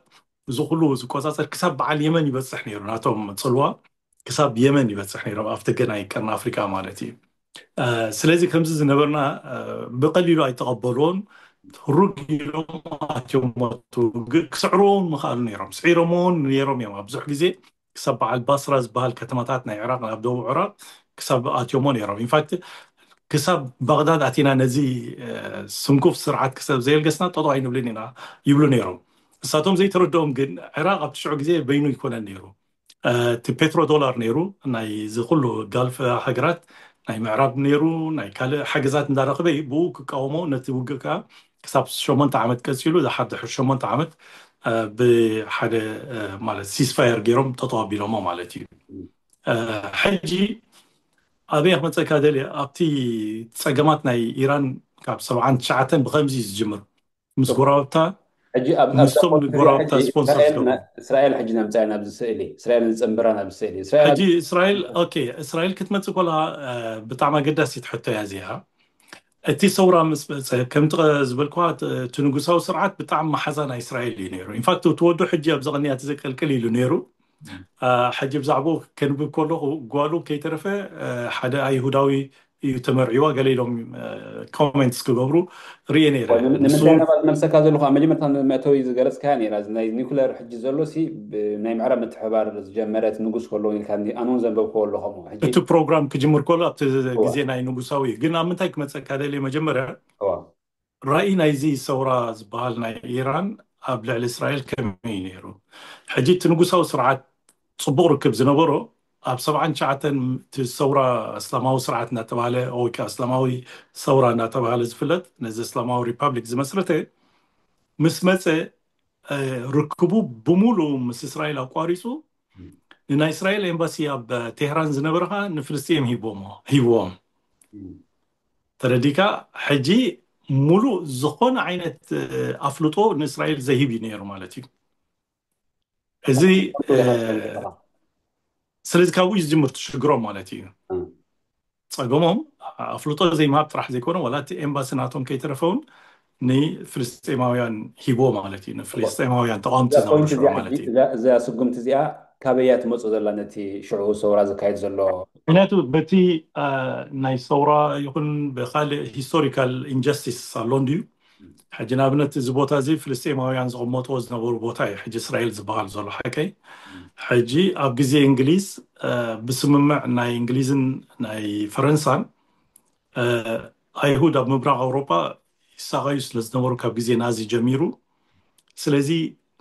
እዚ ኩሉ ዝቆፃፀር ክሳብ በዓል የመን ይበፅሕ ነይሩ። ናቶም ፅልዋ ክሳብ የመን ይበፅሕ ነይሮም ኣብ ደገ ናይ ቀርኒ ኣፍሪካ ማለት እዩ። ስለዚ ከምዚ ዝነበርና ብቀሊሉ ኣይተቐበልዎን። ህሩግ ኢሎም ኣትዮም ሞቱ። ክስዕርዎ እውን ምኽኣሉ ነይሮም፣ ስዒሮምዎ እውን ነይሮም እዮም። ኣብ ብዙሕ ግዜ ክሳብ በዓል ባስራ ዝበሃል ከተማታት ናይ ዕራቅ ኣብ ደቡብ ዕራቅ ክሳብ ኣትዮሞ ነይሮም። ኢንፋክት ክሳብ ባግዳድ ኣቲና ነዚ ስንኩፍ ስርዓት ክሳብ ዘየልገስና ጠጠው ኣይንብልን ኢና ይብሉ ነይሮም። ንሳቶም ዘይተረድኦም ግን ዕራቅ ኣብቲ ሽዑ ግዜ በይኑ ይኮነን ነይሩ። እቲ ፔትሮ ዶላር ነይሩ ናይ እዚ ኩሉ ጋልፍ ሃገራት ናይ ምዕራብ ነይሩ ናይ ካልእ ሓገዛት እንዳረኽበ እዩ ብኡ ክቃወሞ ነቲ ውግእ ከዓ ክሳብ ሸሞንተ ዓመት ቀፂሉ ዝሓድሕር ሸሞንተ ዓመት ብሓደ ማለት ሲስፋየር ገይሮም ጠጠው ኣቢሎሞ ማለት እዩ። ሕጂ ኣበይ ክመፀካ ደልየ ኣብቲ ፀገማት ናይ ኢራን ካብ ሰብዓን ትሽዓተን ብከምዚ እዩ ዝጅምር ምስ ጎረባብታ ሕጂ ኣብ ኣብ ምስቶም ጎረባብታ ሕጂ ስፖንሰር እስራኤል ዝገብሩ ና- እስራኤል ሕጂ ነምፃያ ናብዚ ስእሊ እስራኤል ንፅንብራ ናብዚ ስእሊ እስራኤል ሕጂ እስራኤል ኦኬ እስራኤል ክትመፅእ ከለካ ብጣዕሚ ኣገዳሲት ሕቶ እያ እዚኣ። እቲ ሰውራ ምስ መፀ ከምቲ ዝበልኩዋ እቲ ንጉሳዊ ስርዓት ብጣዕሚ መሓዛ ናይ እስራኤል እዩ ነይሩ። ኢንፋክት እቲ ወዱ ሕጂ ኣብዚ ቅንያት እዚ ቅልቅል ኢሉ ነይሩ። ሕጂ ብዛዕባኡ ከንብብ ከለኹ ጓሉ ከይተረፈ ሓደ ኣይሁዳዊ እዩ ተመርዒዋ፣ ገለ ኢሎም ኮሜንትስ ክገብሩ ርየ ነይረ። ንምንታይ ነባ ዝመልሰካ ዘለኹ ኣብ መጀመርታ መእተዊ ዝገለፅካያ ነይራ፣ እዚ ናይ ኒኩለር ሕጂ ዘሎ ሲ ብ-፣ ናይ ምዕራብ ምትሕባር ዝጀመረት ንጉስ ከሎ ኢልካ ኣነውን ዘንበብክዎ ኣለኹ። ሕጂ እቲ ፕሮግራም ክጅምር ከሎ ኣብቲ ግዜ ናይ ንጉሳዊ እዩ። ግን ኣብ ምንታይ ክመፀካ ደልየ መጀመርያ እዋ፣ ራእይ ናይዚ ሰውራ ዝበሃል ናይ ኢራን ኣብ ልዕሊ እስራኤል ከመይ እዩ ነይሩ? ሕጂ እቲ ንጉሳዊ ስርዓት ፅቡቕ ርክብ ዝነበሮ ኣብ ሰብዓን ትሽዓተን እቲ ሰውራ እስላማዊ ስርዓት እናተባሃለ ወይ ከዓ እስላማዊ ሰውራ እናተባሃለ ዝፍለጥ ነዚ እስላማዊ ሪፓብሊክ ዝመስረተ ምስ መፀ እ፣ ርክቡ ብምሉእ ምስ እስራኤል ኣቋሪፁ ንናይ እስራኤል ኤምባሲ ኣብ ቴህራን ዝነበረ ከዓ ንፍልስጤም ሂቦሞ ሂብዎም። ተረዲካ? ሕጂ ሙሉእ ዝኾነ ዓይነት እ፣ ኣፍልጦ ንእስራኤል ዘይህብ እዩ ነይሩ ማለት እዩ። እዚ እ፣ ስለዚ ካብኡ እዩ ዝጅምር እቲ ሽግሮም ማለት እዩ። ፀገሞም ኣፍልጦ ዘይምሃብ ጥራሕ ዘይኮነ ዋላ እቲ ኤምባሲ ናቶም ከይተረፈውን ንፍልስጤማውያን ሂቦ ማለት እዩ። ንፍልስጤማውያን ተቃወምቲ እዛ ዝነበሩ ፖይንት ሽዑ እዚኣ ማለት ሕጂ እዩ። እዛ እዛ ስጉምቲ እዚኣ ካበይ እያ ትመፅእ ዘላ ነቲ ሽዑ ሰውራ ዝካየድ ዘሎ? ምክንያቱ በቲ አ፣ ናይ ሰውራ ይኹን ብካልእ ሂስቶሪካል ኢንጀስቲስ ኣሎ እንድዩ። ሕጂ ንኣብነት እዚ ቦታ እዚ ፍልስጤማውያን ዝቕመጥዎ ዝነበሩ ቦታ እዩ ሕጂ እስራኤል ዝበሃል ዘሎ ሓቀይ። ሕጂ ኣብ ግዜ እንግሊዝ አ፣ ብስምምዕ ናይ እንግሊዝን ናይ ፈረንሳን አ፣ ኣይሁድ ኣብ ምብራቕ ኣውሮጳ ይሳቐዩ ስለ ዝነበሩ ካብ ግዜ ናዚ ጀሚሩ፣ ስለዚ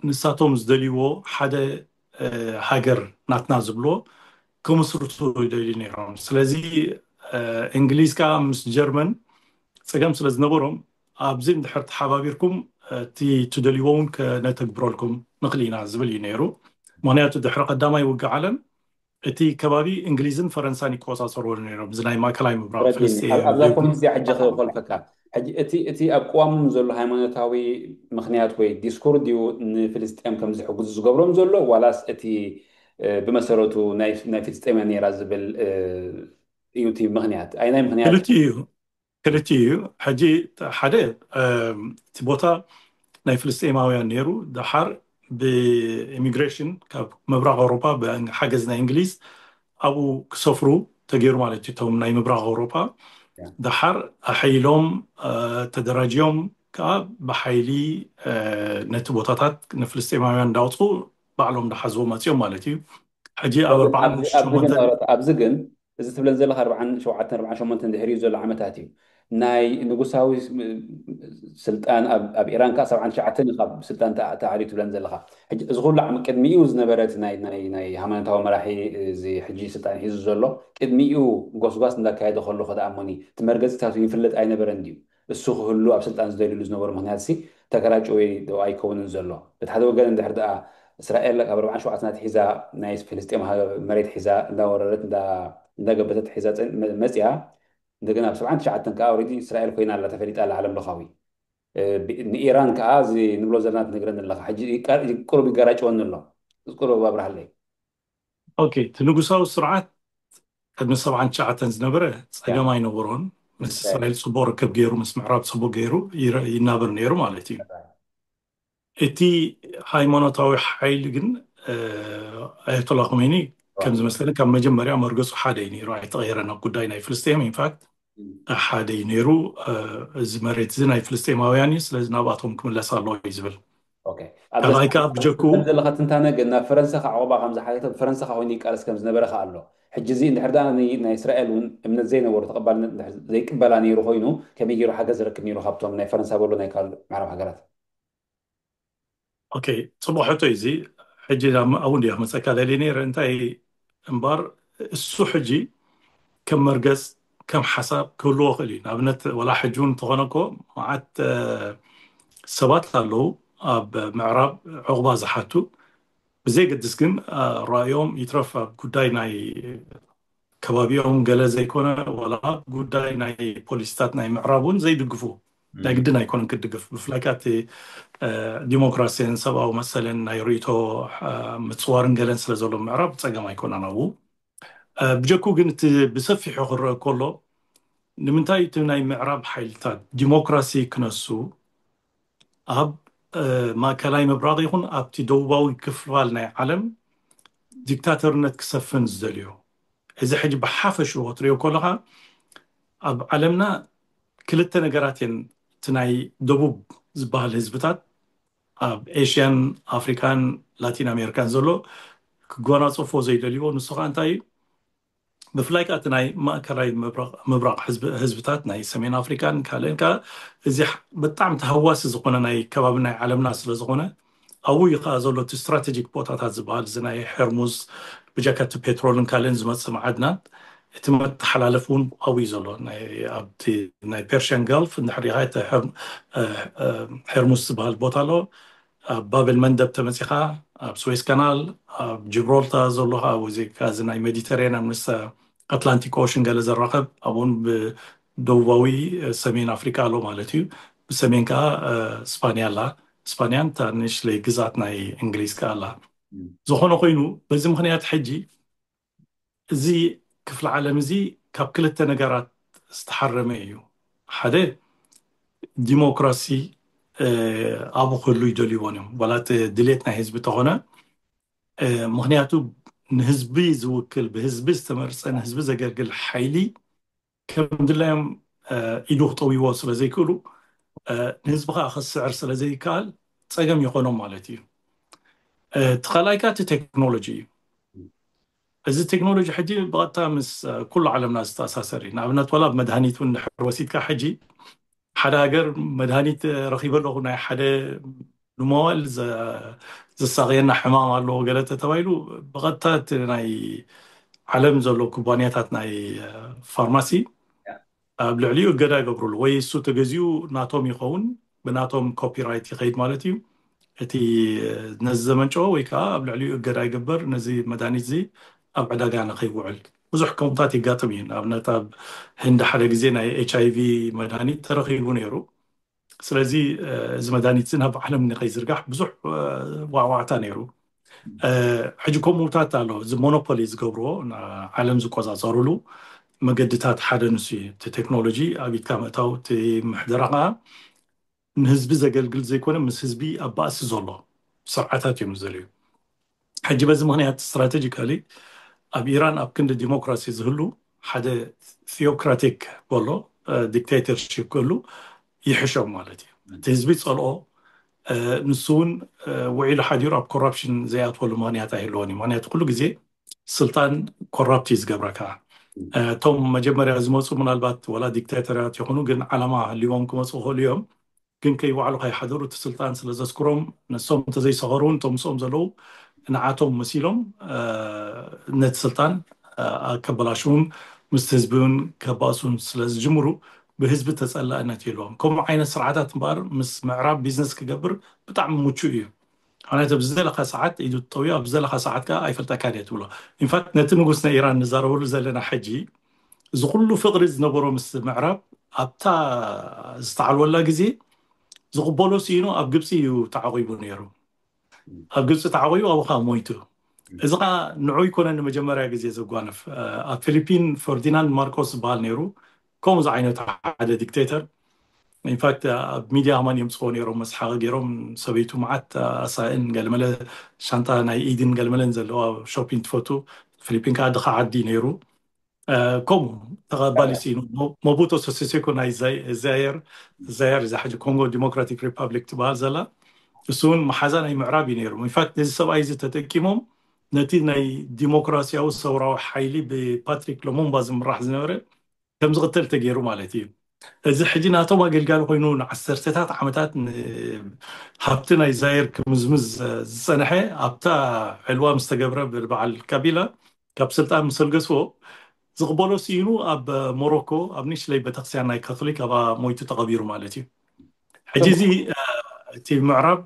ንሳቶም ዝደልይዎ ሓደ አ፣ ሃገር ናትና ዝብሎ ክምስርቱ ይደልዩ ነይሮም። ስለዚ አ፣ እንግሊዝ ከዓ ምስ ጀርመን ፀገም ስለ ዝነበሮም ኣብዚ እንድሕር ተሓባቢርኩም እቲ ትደልይዎ እውን ከነተግብረልኩም ንኽእል ኢና ዝብል እዩ ነይሩ። ምክንያቱ ድሕሪ ቀዳማይ ውግእ ዓለም እቲ ከባቢ እንግሊዝን ፈረንሳን ይቆፃፀርዎ ነይሮም። እዚ ናይ ማእከላይ ምብራቕ ረዲኒ ኣብ- ፍልስጤም ኣብዛ ሊብያ ፖይንት እዚኣ ሕጂ ክኾልፈካ። ሕጂ እቲ እቲ ኣብ ቅዋሞም ዘሎ ሃይማኖታዊ ምክንያት ወይ ዲስኩር ድዩ ንፍልስጤም ከም ዝሕግዙ ዝገብሮም ዘሎ ዋላስ እቲ እ፣ ብመሰረቱ ናይ ናይ ፍልስጤም እያ ነይራ ዝብል እ፣ እዩ እቲ ምክንያት? ኣይ ናይ ምክንያት ክልቲኡ እዩ። ክልቲኡ እዩ። ሕጂ ሓደ እም፣ እቲ ቦታ ናይ ፍልስጤማውያን ነይሩ። ደሓር ብኢሚግሬሽን ካብ ምብራቕ ኣውሮፓ ብሓገዝ ናይ እንግሊዝ ኣብኡ ክሰፍሩ ተገይሩ ማለት እዩ። እቶም ናይ ምብራቕ ኣውሮፓ ያ። ደሓር ኣሐይሎም እ፣ ተደራጅዮም ከዓ ብሓይሊ እ፣ ነቲ ቦታታት ንፍልስጤማውያን እንዳውፅኡ ባዕሎም እንዳሓዝዎ መፅኦም ማለት እዩ። ሕጂ ኣብ ኣብዚ ኣርባዓን ኣብዚ- ኣብዚ ግን ሸሞንተን ኦሮት፣ ኣብዚ ግን እዚ ትብለን ዘለካ ኣርባዓን ሸውዓተን ኣርባዓን ሸሞንተን ድሕሪኡ ዘሎ ዓመታት እዩ። ናይ ንጉሳዊ ስ- ስልጣን ኣብ ኣብ ኢራን ከዓ ሰብዓን ትሽዓተን ካብ ስልጣን ተኣ- ተኣልዩ ትብለን ዘለካ። ሕጂ እዚ ኩሉ ዓመት ቅድሚኡ ዝነበረት ናይ ናይ ናይ ሃይማኖታዊ መራሒ እዚ ሕጂ ስልጣን ሒዙ ዘሎ ቅድሚኡ ጎስጓስ እንዳካየደ ከሎ ከደኣሞኒ እቲ መርገፂታቱ ይፍለጥ ኣይነበረን ድዩ? እሱ ክህሉ ኣብ ስልጣን ዝደልሉ ዝነበሩ ምክንያት ሲ ተገላጭ ወይ ዶ ኣይከውንን ዘሎ? በቲ ሓደ ወገን እንድሕር ደኣ እስራኤል ካብ ኣርባዓን ሸውዓተን ኣትሒዛ ናይ ፍልስጤም ሃገር መሬት ሒዛ እንዳወረረት እንዳ- እንዳገበተት ሒዛ ፀን- መ- መፅያ። እንደገና ኣብ ሰብዓን ትሽዓተን ከዓ ኦልሬዲ እስራኤል ኮይና ኣላ ተፈሊጣ ኣላ ዓለም ለኻዊ። እ፣ ብ- ንኢራን ከዓ እዚ ንብሎ ዘለና ትነግረኒ ኣለካ። ሕጂ ይቃ- ቁሩብ ይጋራጭወኒ ኣሎ። ቁሩብ ኣብርሃለይ። ኦኬ፣ እቲ ንጉሳዊ ስርዓት ቅድሚ ሰብዓን ትሽዓተን ዝነበረ ፀገም ኣይነበሮን። ምስ እስራኤል ፅቡቅ ርክብ ገይሩ ምስ ምዕራብ ፅቡቅ ገይሩ ይረ- ይናበር ነይሩ ማለት እዩ። እቲ ሃይማኖታዊ ሓይሊ ግን እ፣ ኣያቶላ ኮሜኒ ከም ዝመስለኒ ካብ መጀመርያ መርገፁ ሓደ እዩ ነይሩ፣ ኣይተቐየረን ኣብ ጉዳይ ናይ ፍልስጤም። ኢንፋክት ሓደ እዩ ነይሩ። እ፣ እዚ መሬት እዚ ናይ ፍልስጤማውያን እዩ፣ ስለዚ ናብኣቶም ክምለስ ኣለዎ እዩ ዝብል። ኦኬ። ኣብ ካልኣይ ገዛ- ከዓ ብጀኩ ትብል ዘለካ ትንታነ ግን ናብ ፈረንሳ ከዓ ዕቑባ ከም ዝሓተተ ብፈረንሳ ከዓ ኮይኑ ይቃለስ ከም ዝነበረ ከዓ ኣሎ። ሕጂ እዚ እንድሕር ደኣ ን- ናይ እስራኤል እውን እምነት ዘይነበሩ ተቐባልነት እንድሕር ዘይቅበላ ነይሩ ኮይኑ ከመይ ገይሩ ሓገዝ ዝረክብ ነይሩ ካብቶም ናይ ፈረንሳ በሎ ናይ ካልእ ምዕራብ ሃገራት? ኦኬ፣ ፅቡቅ ሕቶ እዩ እዚ። ሕጂ ናብ ኣብኡ እንዲያ መፀካ ደልየ ነይረ እንታይ እምበር እሱ ሕጂ ከም መርገፅ ከም ሓሳብ ክህልዎ ክእል እዩ። ንኣብነት ወላ ሕጂ እውን እንተኾነ እኮ መዓት እ፣ ሰባት ኣለዉ ኣብ ምዕራብ ዕቑባ ዝሓቱ ብዘይገድስ ግን እ፣ ራእዮም ይትረፍ ኣብ ጉዳይ ናይ ከባቢኦም ገለ ዘይኮነ ዋላ ጉዳይ ናይ ፖሊሲታት ናይ ምዕራብ እውን ዘይድግፉ ናይ ግድን ኣይኮነን ክድግፍ ብፍላይ ከዓ እቲ እ፣ ዲሞክራሲን ሰብኣዊ መሰልን ናይ ርእይቶ እ፣ ምፅዋርን ገለን ስለ ዘሎ ምዕራብ ፀገም ኣይኮነን ኣብኡ። እ፣ ብጀኩ ግን እቲ ብሰፊሑ ክረአ ከሎ ንምንታይ እቲ ናይ ምዕራብ ሓይልታት ዲሞክራሲ ክነሱ ኣብ እ፣ ማእከላይ ምብራቕ ይኹን ኣብቲ ደቡባዊ ክፋል ናይ ዓለም ዲክታተርነት ክሰፍን ዝደልዮ? እዚ ሕጂ ብሓፈሽኡ ክትሪኦ ከለኻ ኣብ ዓለምና ክልተ ነገራት እየን እቲ ናይ ደቡብ ዝበሃል ህዝብታት ኣብ ኤሽያን፣ ኣፍሪካን ላቲን ኣሜሪካን ዘሎ ክጎናፀፎ ዘይደልይዎ። ንሱ ከዓ እንታይ እዩ? ብፍላይ ከዓ እቲ ናይ ማእከላይ ምብራቕ ህዝብታት ናይ ሰሜን ኣፍሪካን ካልእን ከዓ እዚ ብጣዕሚ ተሃዋሲ ዝኾነ ናይ ከባቢ ናይ ዓለምና ስለዝኾነ ኣብኡ እዩ ከዓ ዘሎ እቲ ስትራቴጂክ ቦታታት ዝበሃል እዚ ናይ ሄርሙዝ ብጀካ እቲ ፔትሮልን ካልእን ዝመፅእ መዓድናት እቲ መተሓላለፍ እውን ኣብኡ እዩ ዘሎ። ኣብቲ ናይ ፐርሽያን ገልፍ እንድሕር ሪኢኻ እቲ ሄርሙዝ ዝበሃል ቦታ ኣሎ። ኣብ ባብል መንደብ ተመፂኻ ኣብ ስዌስ ካናል ኣብ ጅብሮልታ ዘሎ ከዓ እዚ ናይ ሜዲተሬንያን ምስ ኣትላንቲክ ኦሽን ገለ ዘራኸብ ኣብኡን ብደቡባዊ ሰሜን ኣፍሪካ ኣሎ ማለት እዩ። ብሰሜን ከዓ ስፓንያ ኣላ። ስፓንያን እታ ንእሽለይ ግዛት ናይ እንግሊዝ ከዓ ኣላ። ዝኾነ ኮይኑ በዚ ምክንያት ሕጂ እዚ ክፍለ ዓለም እዚ ካብ ክልተ ነገራት ዝተሓረመ እዩ። ሓደ ዲሞክራሲ ኣብኡ ክህሉ ይደልይዎን እዮም ዋላ እቲ ድሌት ናይ ህዝቢ ተኾነ ምክንያቱ ንህዝቢ ዝውክል ብህዝቢ ዝተመርፀ ንህዝቢ ዘገልግል ሓይሊ ከም ድላዮም ኢዱ ክጠውይዎ ስለዘይክእሉ ንህዝቢ ከዓ ክስዕር ስለዘይከኣል ፀገም ይኾኖም ማለት እዩ። እቲ ካልኣይ ከዓ እቲ ቴክኖሎጂ እዩ። እዚ ቴክኖሎጂ ሕጂ ብቐጥታ ምስ ኩሉ ዓለምና ዝተኣሳሰር እዩ። ንኣብነት ዋላ መድሃኒት እውን ድሕር ወሲድካ ሕጂ ሓደ ሃገር መድሃኒት ረኺበ ኣለኹ ናይ ሓደ ንሞባይል ዘሳቕየና ሕማም ኣለዎ ገለ ተተባሂሉ ብቐጥታ እቲ ናይ ዓለም ዘሎ ኩባንያታት ናይ ፋርማሲ ኣብ ልዕሊኡ እገዳ ይገብሩሉ ወይ እሱ ተገዚኡ ናቶም ይኸውን ብናቶም ኮፒራይት ይኸይድ ማለት እዩ። እቲ ነዚ ዘመንጨወ ወይ ከዓ ኣብ ልዕሊኡ እገዳ ይግበር ነዚ መድሃኒት እዚ ኣብ ዕዳጋ ንኸይውዕል ብዙሕ ከምታት ይጋጥም እዩ። ንኣብነት ኣብ ህንዲ ሓደ ግዜ ናይ ኤች ኣይ ቪ መድሃኒት ተረኺቡ ነይሩ። ስለዚ እዚ መድሃኒት እዚ ናብ ዓለም ንኸይዝርጋሕ ብዙሕ ዋዕዋዕታ ነይሩ። ሕጂ ከምኡታት ኣሎ እዚ ሞኖፖሊ ዝገብርዎ ዓለም ዝቆፃፀሩሉ መገድታት ሓደ ንሱ እዩ። እቲ ቴክኖሎጂ ኣብ ኢድካ ምእታው እቲ ምሕደራ ከዓ ንህዝቢ ዘገልግል ዘይኮነ ምስ ህዝቢ ኣብ ባእሲ ዘሎ ስርዓታት እዮም ዝደልዩ። ሕጂ በዚ ምክንያት ስትራቴጂካሊ ኣብ ኢራን ኣብ ክንዲ ዲሞክራሲ ዝህሉ ሓደ ቲኦክራቲክ በሎ ዲክቴተርሺፕ ክህሉ ይሕሾም ማለት እዩ። እቲ ህዝቢ ዝፀልኦ ንሱ እውን ውዒሉ ሓዲሩ ኣብ ኮራፕሽን ዘይኣትወሉ ምክንያት ኣይህልዎን እዩ። ምክንያቱ ኩሉ ግዜ ስልጣን ኮራፕት እዩ ዝገብረካ። እቶም መጀመርያ ዝመፁ ምናልባት ወላ ዲክቴተርያት ይኹኑ ግን ዓላማ ህልዎም ክመፁ ይኽእሉ እዮም። ግን ከይዋዕሉ ከይሓደሩ እቲ ስልጣን ስለ ዘስክሮም ነሶም እንተዘይሰኸሩ እቶም ምስኦም ዘለዉ ንዓቶም መሲሎም ነቲ ስልጣን ከበላሽውን ምስቲ ህዝቢ እውን ከባእሱን ስለ ዝጅምሩ ብህዝቢ ተፀላእነት የለዎም። ከምኡ ዓይነት ስርዓታት እምበኣር ምስ ምዕራብ ቢዝነስ ክገብር ብጣዕሚ ምቹእ እዩ። ምክንያቱ ብዝደለካ ሰዓት ኢዱ ትጠውዮ ኣብ ዝደለካ ሰዓት ከዓ ኣይፈልጠካን እየ ትብሎ። ኢንፋክት ነቲ ንጉስ ናይ ኢራን ንዛረበሉ ዘለና ሕጂ እዚ ኩሉ ፍቅሪ ዝነበሮ ምስ ምዕራብ ኣብታ ዝተዓልወላ ግዜ ዝቕበሎ ስኢኑ ኣብ ግብፂ እዩ ተዓቂቡ ነይሩ። ኣብ ግብፂ ተዓቂቡ ኣብኡ ከዓ ሞይቱ። እዚ ከዓ ንዑ ይኮነ ንመጀመርያ ግዜ ዘጓንፍ። ኣብ ፊሊፒን ፈርዲናንድ ማርቆስ ዝበሃል ነይሩ። ከምኡ ዝዓይነቱ ሓደ ዲክቴተር ኢንፋክት ኣብ ሚድያ ከማን የምፅዎ ነይሮም መስሓቂ ገይሮም ሰበይቱ መዓት ኣሳእን ገለመለ ሻንጣ ናይ ኢድን ገለመለን ዘለዋ ሾፒንግ ትፈቱ። ፊሊፒን ከዓ ድኻ ዓዲ ነይሩ። ከምኡ ተቐባሊ ስኢኑ ሞቡቶ ሰሴሴኮ ናይ ዛየር ዛየር እዛ ሕጂ ኮንጎ ዲሞክራቲክ ሪፐብሊክ ትበሃል ዘላ እሱ እውን መሓዛ ናይ ምዕራብ እዩ ነይሩ። ኢንፋክት ነዚ ሰብኣይ እዚ ተጠቂሞም ነቲ ናይ ዲሞክራሲያዊ ሰውራዊ ሓይሊ ብፓትሪክ ሎሙምባ ዝምራሕ ዝነበረ ከም ዝቕተል ተገይሩ ማለት እዩ። እዚ ሕጂ ናቶም ኣገልጋሊ ኮይኑ ንዓሰርተታት ዓመታት ሃብቲ ናይ ዛየር ክምዝምዝ ዝፀንሐ ኣብታ ዕልዋ ምስ ተገብረ ብበዓል ካቢላ ካብ ስልጣን ምስ ኣልገስዎ ዝቕበሎ ስኢኑ ኣብ ሞሮኮ ኣብ ንእሽለይ ቤተክርስትያን ናይ ካቶሊክ ኣብኣ ሞይቱ ተቐቢሩ ማለት እዩ። ሕጂ እዚ እቲ ምዕራብ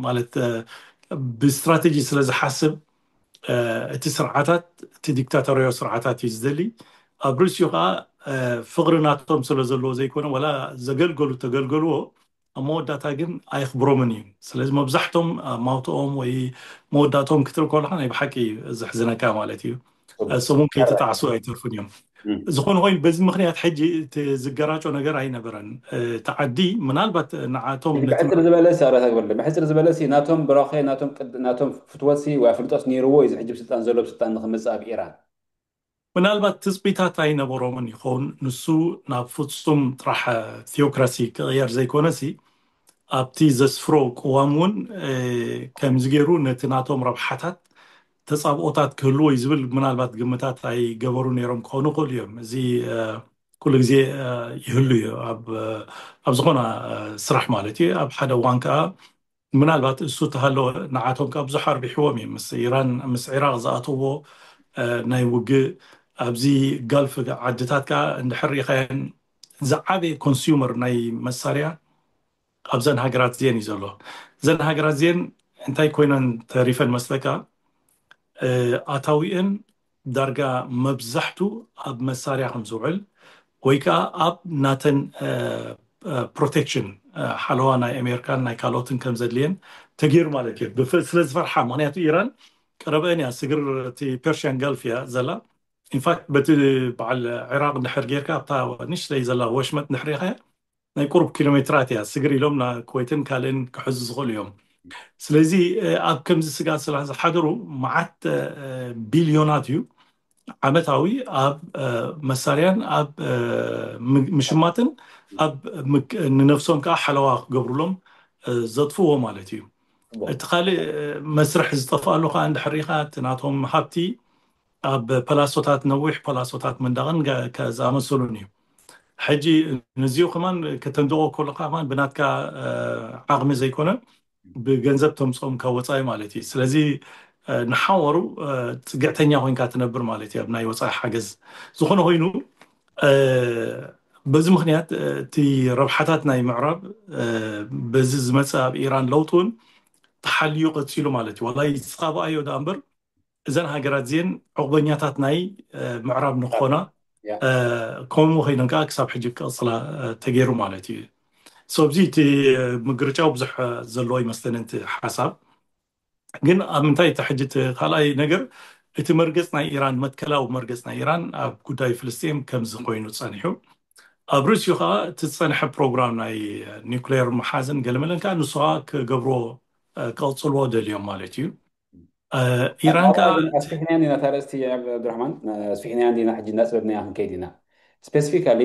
ማለት ብስትራቴጂ ስለ ዝሓስብ እቲ ስርዓታት እቲ ዲክታቶርያዊ ስርዓታት እዩ ዝደሊ። ኣብ ርእሲኡ ከዓ ፍቕሪ ናቶም ስለ ዘለዎ ዘይኮነ ዋላ ዘገልገሉ ተገልገልዎ ኣብ መወዳእታ ግን ኣየኽብሮምን እዩ። ስለዚ መብዛሕቶም ማውትኦም ወይ መወዳእቶም ክትርኢ ከለካ ናይ ብሓቂ ዘሕዝነካ ማለት እዩ። ሰሙን ከይተጣዕሱ ኣይተርፉን እዮም። ዝኾነ ኮይኑ በዚ ምክንያት ሕጂ እቲ ዝገራጮ ነገር ኣይነበረን። እቲ ዓዲ ምናልባት ንዓቶም ነቲ ብሕፅር ዝበለ ሲ ኣረታ ግበር ብሕፅር ዝበለ ሲ ናቶም ብራኸ ናቶም ፍትወት ሲ ወይ ኣፍልጦስ ነይርዎ እዩ እዚ ሕጂ ስልጣን ዘሎ ስልጣን ንክመፅእ ኣብ ኢራን ምናልባት ትፅቢታት ኣይነበሮምን ይኸውን። ንሱ ናብ ፍፁም ጥራሕ ቲኦክራሲ ክቕየር ዘይኮነሲ ኣብቲ ዘስፍሮ ቅዋም እውን ከምዚ ገይሩ ነቲ ናቶም ረብሓታት ተፃብኦታት ክህልዎ እዩ ዝብል ምናልባት ግምታት ኣይገበሩ ነይሮም ክኾኑ ይኽእሉ እዮም። እዚ ኩሉ ግዜ ይህሉ እዩ። ኣብ ዝኾነ ስራሕ ማለት እዩ። ኣብ ሓደ እዋን ከዓ ምናልባት እሱ ተሃለወ ንዓቶም ከዓ ብዙሕ ኣርቢሕዎም እዩ። ምስ ኢራን ምስ ዒራቅ ዝኣተዎ ናይ ውግእ ኣብዚ ጋልፍ ዓድታት ከዓ እንድሕር ሪኢኻየን ዝዓበየ ኮንሱመር ናይ መሳርያ ኣብዘን ሃገራት እዚአን እዩ ዘሎ። እዘን ሃገራት እዚአን እንታይ ኮይነን ተሪፈን መስለካ? ኣታዊአን ዳርጋ መብዛሕቱ ኣብ መሳርያ ከም ዝውዕል ወይ ከዓ ኣብ ናተን ፕሮቴክሽን ሓለዋ ናይ ኣሜሪካን ናይ ካልኦትን ከም ዘድልየን ተገይሩ ማለት እዩ። ስለ ዝፈርሓ፣ ምክንያቱ ኢራን ቀረበአን እያ፣ ስግር እቲ ፐርሽያን ጋልፍ እያ ዘላ። ኢንፋክት በቲ በዓል ዒራቅ እንድሕር ጌርካ ኣብታ ንእሽተይ ዘላ ወሽመጥ እንድሕር ሪኢኻያ ናይ ቁሩብ ኪሎ ሜትራት እያ። ስግር ኢሎም ናብ ኩወይትን ካልእን ክሕዙ ዝኽእሉ እዮም። ስለዚ ኣብ ከምዚ ስጋት ስለ ዝሓደሩ መዓት ቢልዮናት እዩ ዓመታዊ ኣብ መሳርያን ኣብ ምሽማጥን ኣብ ንነፍሶም ከዓ ሓለዋ ክገብሩሎም ዘጥፍዎ ማለት እዩ። እቲ ካልእ መስርሕ ዝጠፍኣሉ ከዓ እንድሕር ሪኢኻ እቲ ናቶም ሃብቲ ኣብ ፐላሶታት ነዊሕ ፐላሶታት መንደቕን ዝኣመሰሉን እዩ። ሕጂ ንዚኡ ከማን ከተንድቆ ከለካ ከማን ብናትካ ዓቕሚ ዘይኮነ ብገንዘብ ተምፅኦም ካብ ወፃኢ ማለት እዩ። ስለዚ ንሓወሩ ፅግዕተኛ ኮይንካ ትነብር ማለት እዩ ኣብ ናይ ወፃኢ ሓገዝ። ዝኾነ ኮይኑ በዚ ምክንያት እቲ ረብሓታት ናይ ምዕራብ በዚ ዝመፅእ ኣብ ኢራን ለውጢ እውን ተሓልዩ ቀፂሉ ማለት እዩ። ዋላ ይፃባኣዮ ዳ እምበር እዘን ሃገራት እዚአን ዕቑበኛታት ናይ ምዕራብ ንክኾና ከምኡ ከይነን ከዓ ክሳብ ሕጂ ክቕፅላ ተገይሩ ማለት እዩ። ሶ ኣብዚ እቲ ምግርጫው ብዙሕ ዘለዎ ይመስለኒ እቲ ሓሳብ። ግን ኣብ ምንታይ እቲ ሕጂ እቲ ካልኣይ ነገር እቲ መርገፅ ናይ ኢራን መትከላዊ መርገፅ ናይ ኢራን ኣብ ጉዳይ ፍልስጤም ከምዚ ኮይኑ ፀኒሑ ኣብ ርእሲኡ ከዓ እቲ ዝፀንሐ ፕሮግራም ናይ ኒውክሌር መሓዝን ገለመለን ከዓ ንሱ ከዓ ክገብርዎ ክቕፅልዎ ደልዮም ማለት እዩ። ኢራን ከዓ ኣስፊሕናያ ኢና እታ ርእስቲ ኣብዱራሕማን ኣስፊሕናያ እንዲና ሕጂ እናፅበብናያ ክንከይድ ኢና። ስፔሲፊካሊ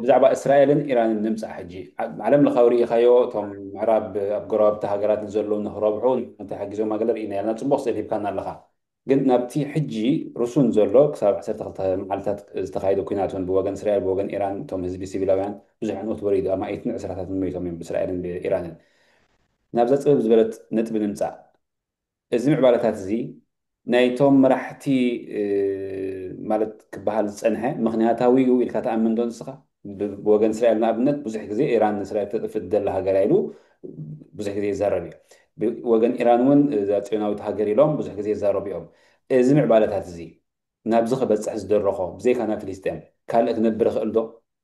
ብዛዕባ እስራኤልን ኢራንን ንምፃእ ሕጂ ዓለም ለኻዊ ርኢኻዮ እቶም ምዕራብ ኣብ ጎረባብቲ ሃገራት ንዘለዉ ንክረብሑ ንተሓጊዞም ገለ ርኢና ያልና ፅቡቅ ስእል ሂብካና ኣለካ። ግን ናብቲ ሕጂ ርሱን ዘሎ ክሳብ ዓሰርተ ክልተ መዓልታት ዝተኻየደ ኩናት እውን ብወገን እስራኤል ብወገን ኢራን እቶም ህዝቢ ሲቪላውያን ብዙሕ ዕንወት ወሪዱ ኣማኢትን ዕስራታትን ሞይቶም እዮም ብእስራኤልን ብኢራንን። ናብዛ ፅብብ ዝበለት ነጥቢ ንምፃእ እዚ ምዕባለታት እዚ ናይቶም መራሕቲ ማለት ክበሃል ዝፀንሐ ምክንያታዊ እዩ ኢልካ ተኣምን ዶ ንስኻ? ብወገን እስራኤል ንኣብነት ብዙሕ ግዜ ኢራን ንእስራኤል ተጥፍእ ደላ ሃገር ኢሉ ብዙሕ ግዜ ይዛረብ እዩ። ብወገን ኢራን እውን እዛ ፅዮናዊት ሃገር ኢሎም ብዙሕ ግዜ ይዛረቡ እዮም። እዚ ምዕባለታት እዚ ናብዚ ክበፅሕ ዝደረኾ ብዘይካ ናብ ፍልስጤም ካልእ ክነብር ይኽእል ዶ?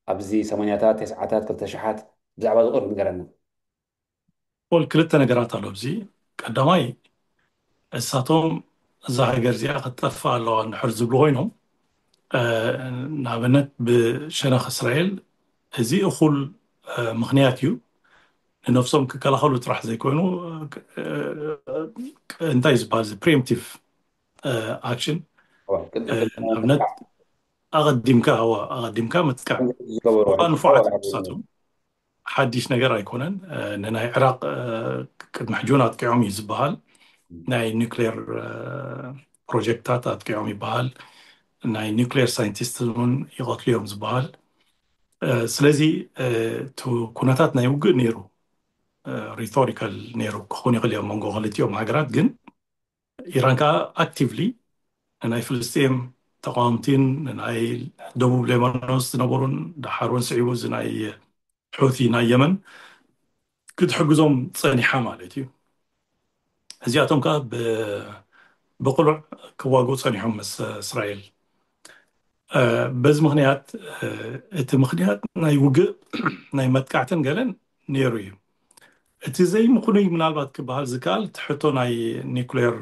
ኣብዚ ሰማንያታት፣ ተስዓታት፣ ክልተ ሽሓት ብዛዕባ ዝቕርብ ንገረና። ፖል ክልተ ነገራት ኣሎ ኣብዚ። ቀዳማይ እሳቶም እዛ ሃገር እዚኣ ክትጠፍእ ኣለዋ እንድሕር ዝብሉ ኮይኖም ንኣብነት ብሸነኽ እስራኤል እዚ እኹል ምክንያት እዩ። ንነፍሶም ክከላኸሉ ጥራሕ ዘይኮይኑ እንታይ ዝበሃል እዚ ፕሪምፕቲቭ ኣክሽን ንኣብነት ኣቐዲምካ ኣዋ ኣቐዲምካ ምጥቃዕ ንፉዓት ቅዱሳት ሓድሽ ነገር ኣይኮነን። ንናይ ዕራቅ ቅድሚ ሕጂ እውን ኣጥቂዖም እዩ ዝበሃል። ናይ ኒክሌር ፕሮጀክታት ኣጥቂዖም ይበሃል። ናይ ኒክሌር ሳይንቲስት እውን ይቐትሉ እዮም ዝበሃል። ስለዚ እቲ ኩነታት ናይ ውግእ ነይሩ፣ ሪቶሪካል ነይሩ ክኾን ይኽእል እዮም መንጎ ክልቲኦም ሃገራት። ግን ኢራን ከዓ ኣክቲቭሊ ንናይ ፍልስጤም ተቃወምቲን ንናይ ደቡብ ሌባኖስ ዝነበሩን ደሓር እውን ስዒቡ እዚ ናይ ሑቲ ናይ የመን ክትሕግዞም ፀኒሓ ማለት እዩ። እዚኣቶም ከዓ ብቅሉዕ ክዋግኡ ፀኒሖም ምስ እስራኤል። በዚ ምክንያት እቲ ምክንያት ናይ ውግእ ናይ መጥቃዕትን ገለን ነይሩ እዩ። እቲ ዘይምክኑይ ምናልባት ክበሃል ዝከኣል እቲ ሕቶ ናይ ኒኩሌር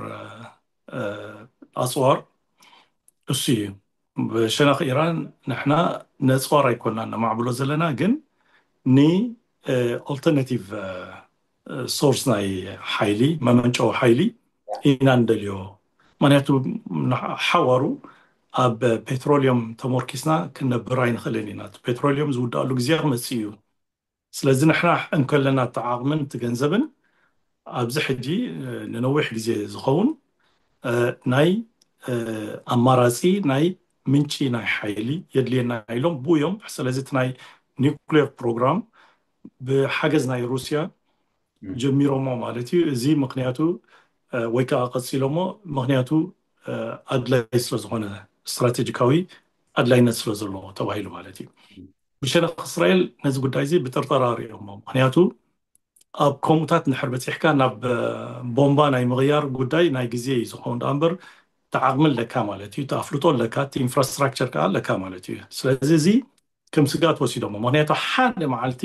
ኣፅዋር እሱ እዩ። ብሸነኽ ኢራን ንሕና ነፅዋር ኣይኮናን ነማዕብሎ ዘለና፣ ግን ን ኦልተርናቲቭ ሶርስ ናይ ሓይሊ መመንጨዊ ሓይሊ ኢና ንደልዮ። ምክንያቱ ሓዋሩ ኣብ ፔትሮሊየም ተሞርኪስና ክንነብር ኣይንኽእልን ኢና። እቲ ፔትሮሊየም ዝውዳእሉ ግዜ ክመጽእ እዩ። ስለዚ ንሕና እንከለና እቲ ዓቕምን እቲ ገንዘብን ኣብዚ ሕጂ ንነዊሕ ግዜ ዝኸውን ናይ ኣማራፂ ናይ ምንጪ ናይ ሓይሊ የድልየና ኢሎም ብኡ እዮም። ስለዚ እቲ ናይ ኒውክሌር ፕሮግራም ብሓገዝ ናይ ሩስያ ጀሚሮሞ ማለት እዩ። እዚ ምክንያቱ ወይ ከዓ ቀፂሎሞ ምክንያቱ ኣድላይ ስለዝኾነ፣ ስትራቴጂካዊ ኣድላይነት ስለዘለዎ ተባሂሉ ማለት እዩ። ብሸነኽ እስራኤል ነዚ ጉዳይ እዚ ብጥርጠራ ሪኦሞ። ምክንያቱ ኣብ ከምኡታት እንድሕር በፂሕካ ናብ ቦምባ ናይ ምቕያር ጉዳይ ናይ ግዜ እዩ ዝኸውን ደኣ እምበር፣ እቲ ዓቕሚ ኣለካ ማለት እዩ፣ እቲ ኣፍልጦ ኣለካ፣ እቲ ኢንፍራስትራክቸር ከዓ ኣለካ ማለት እዩ። ስለዚ እዚ ከም ስግኣት ወሲዶሞ። ምክንያቱ ሓደ መዓልቲ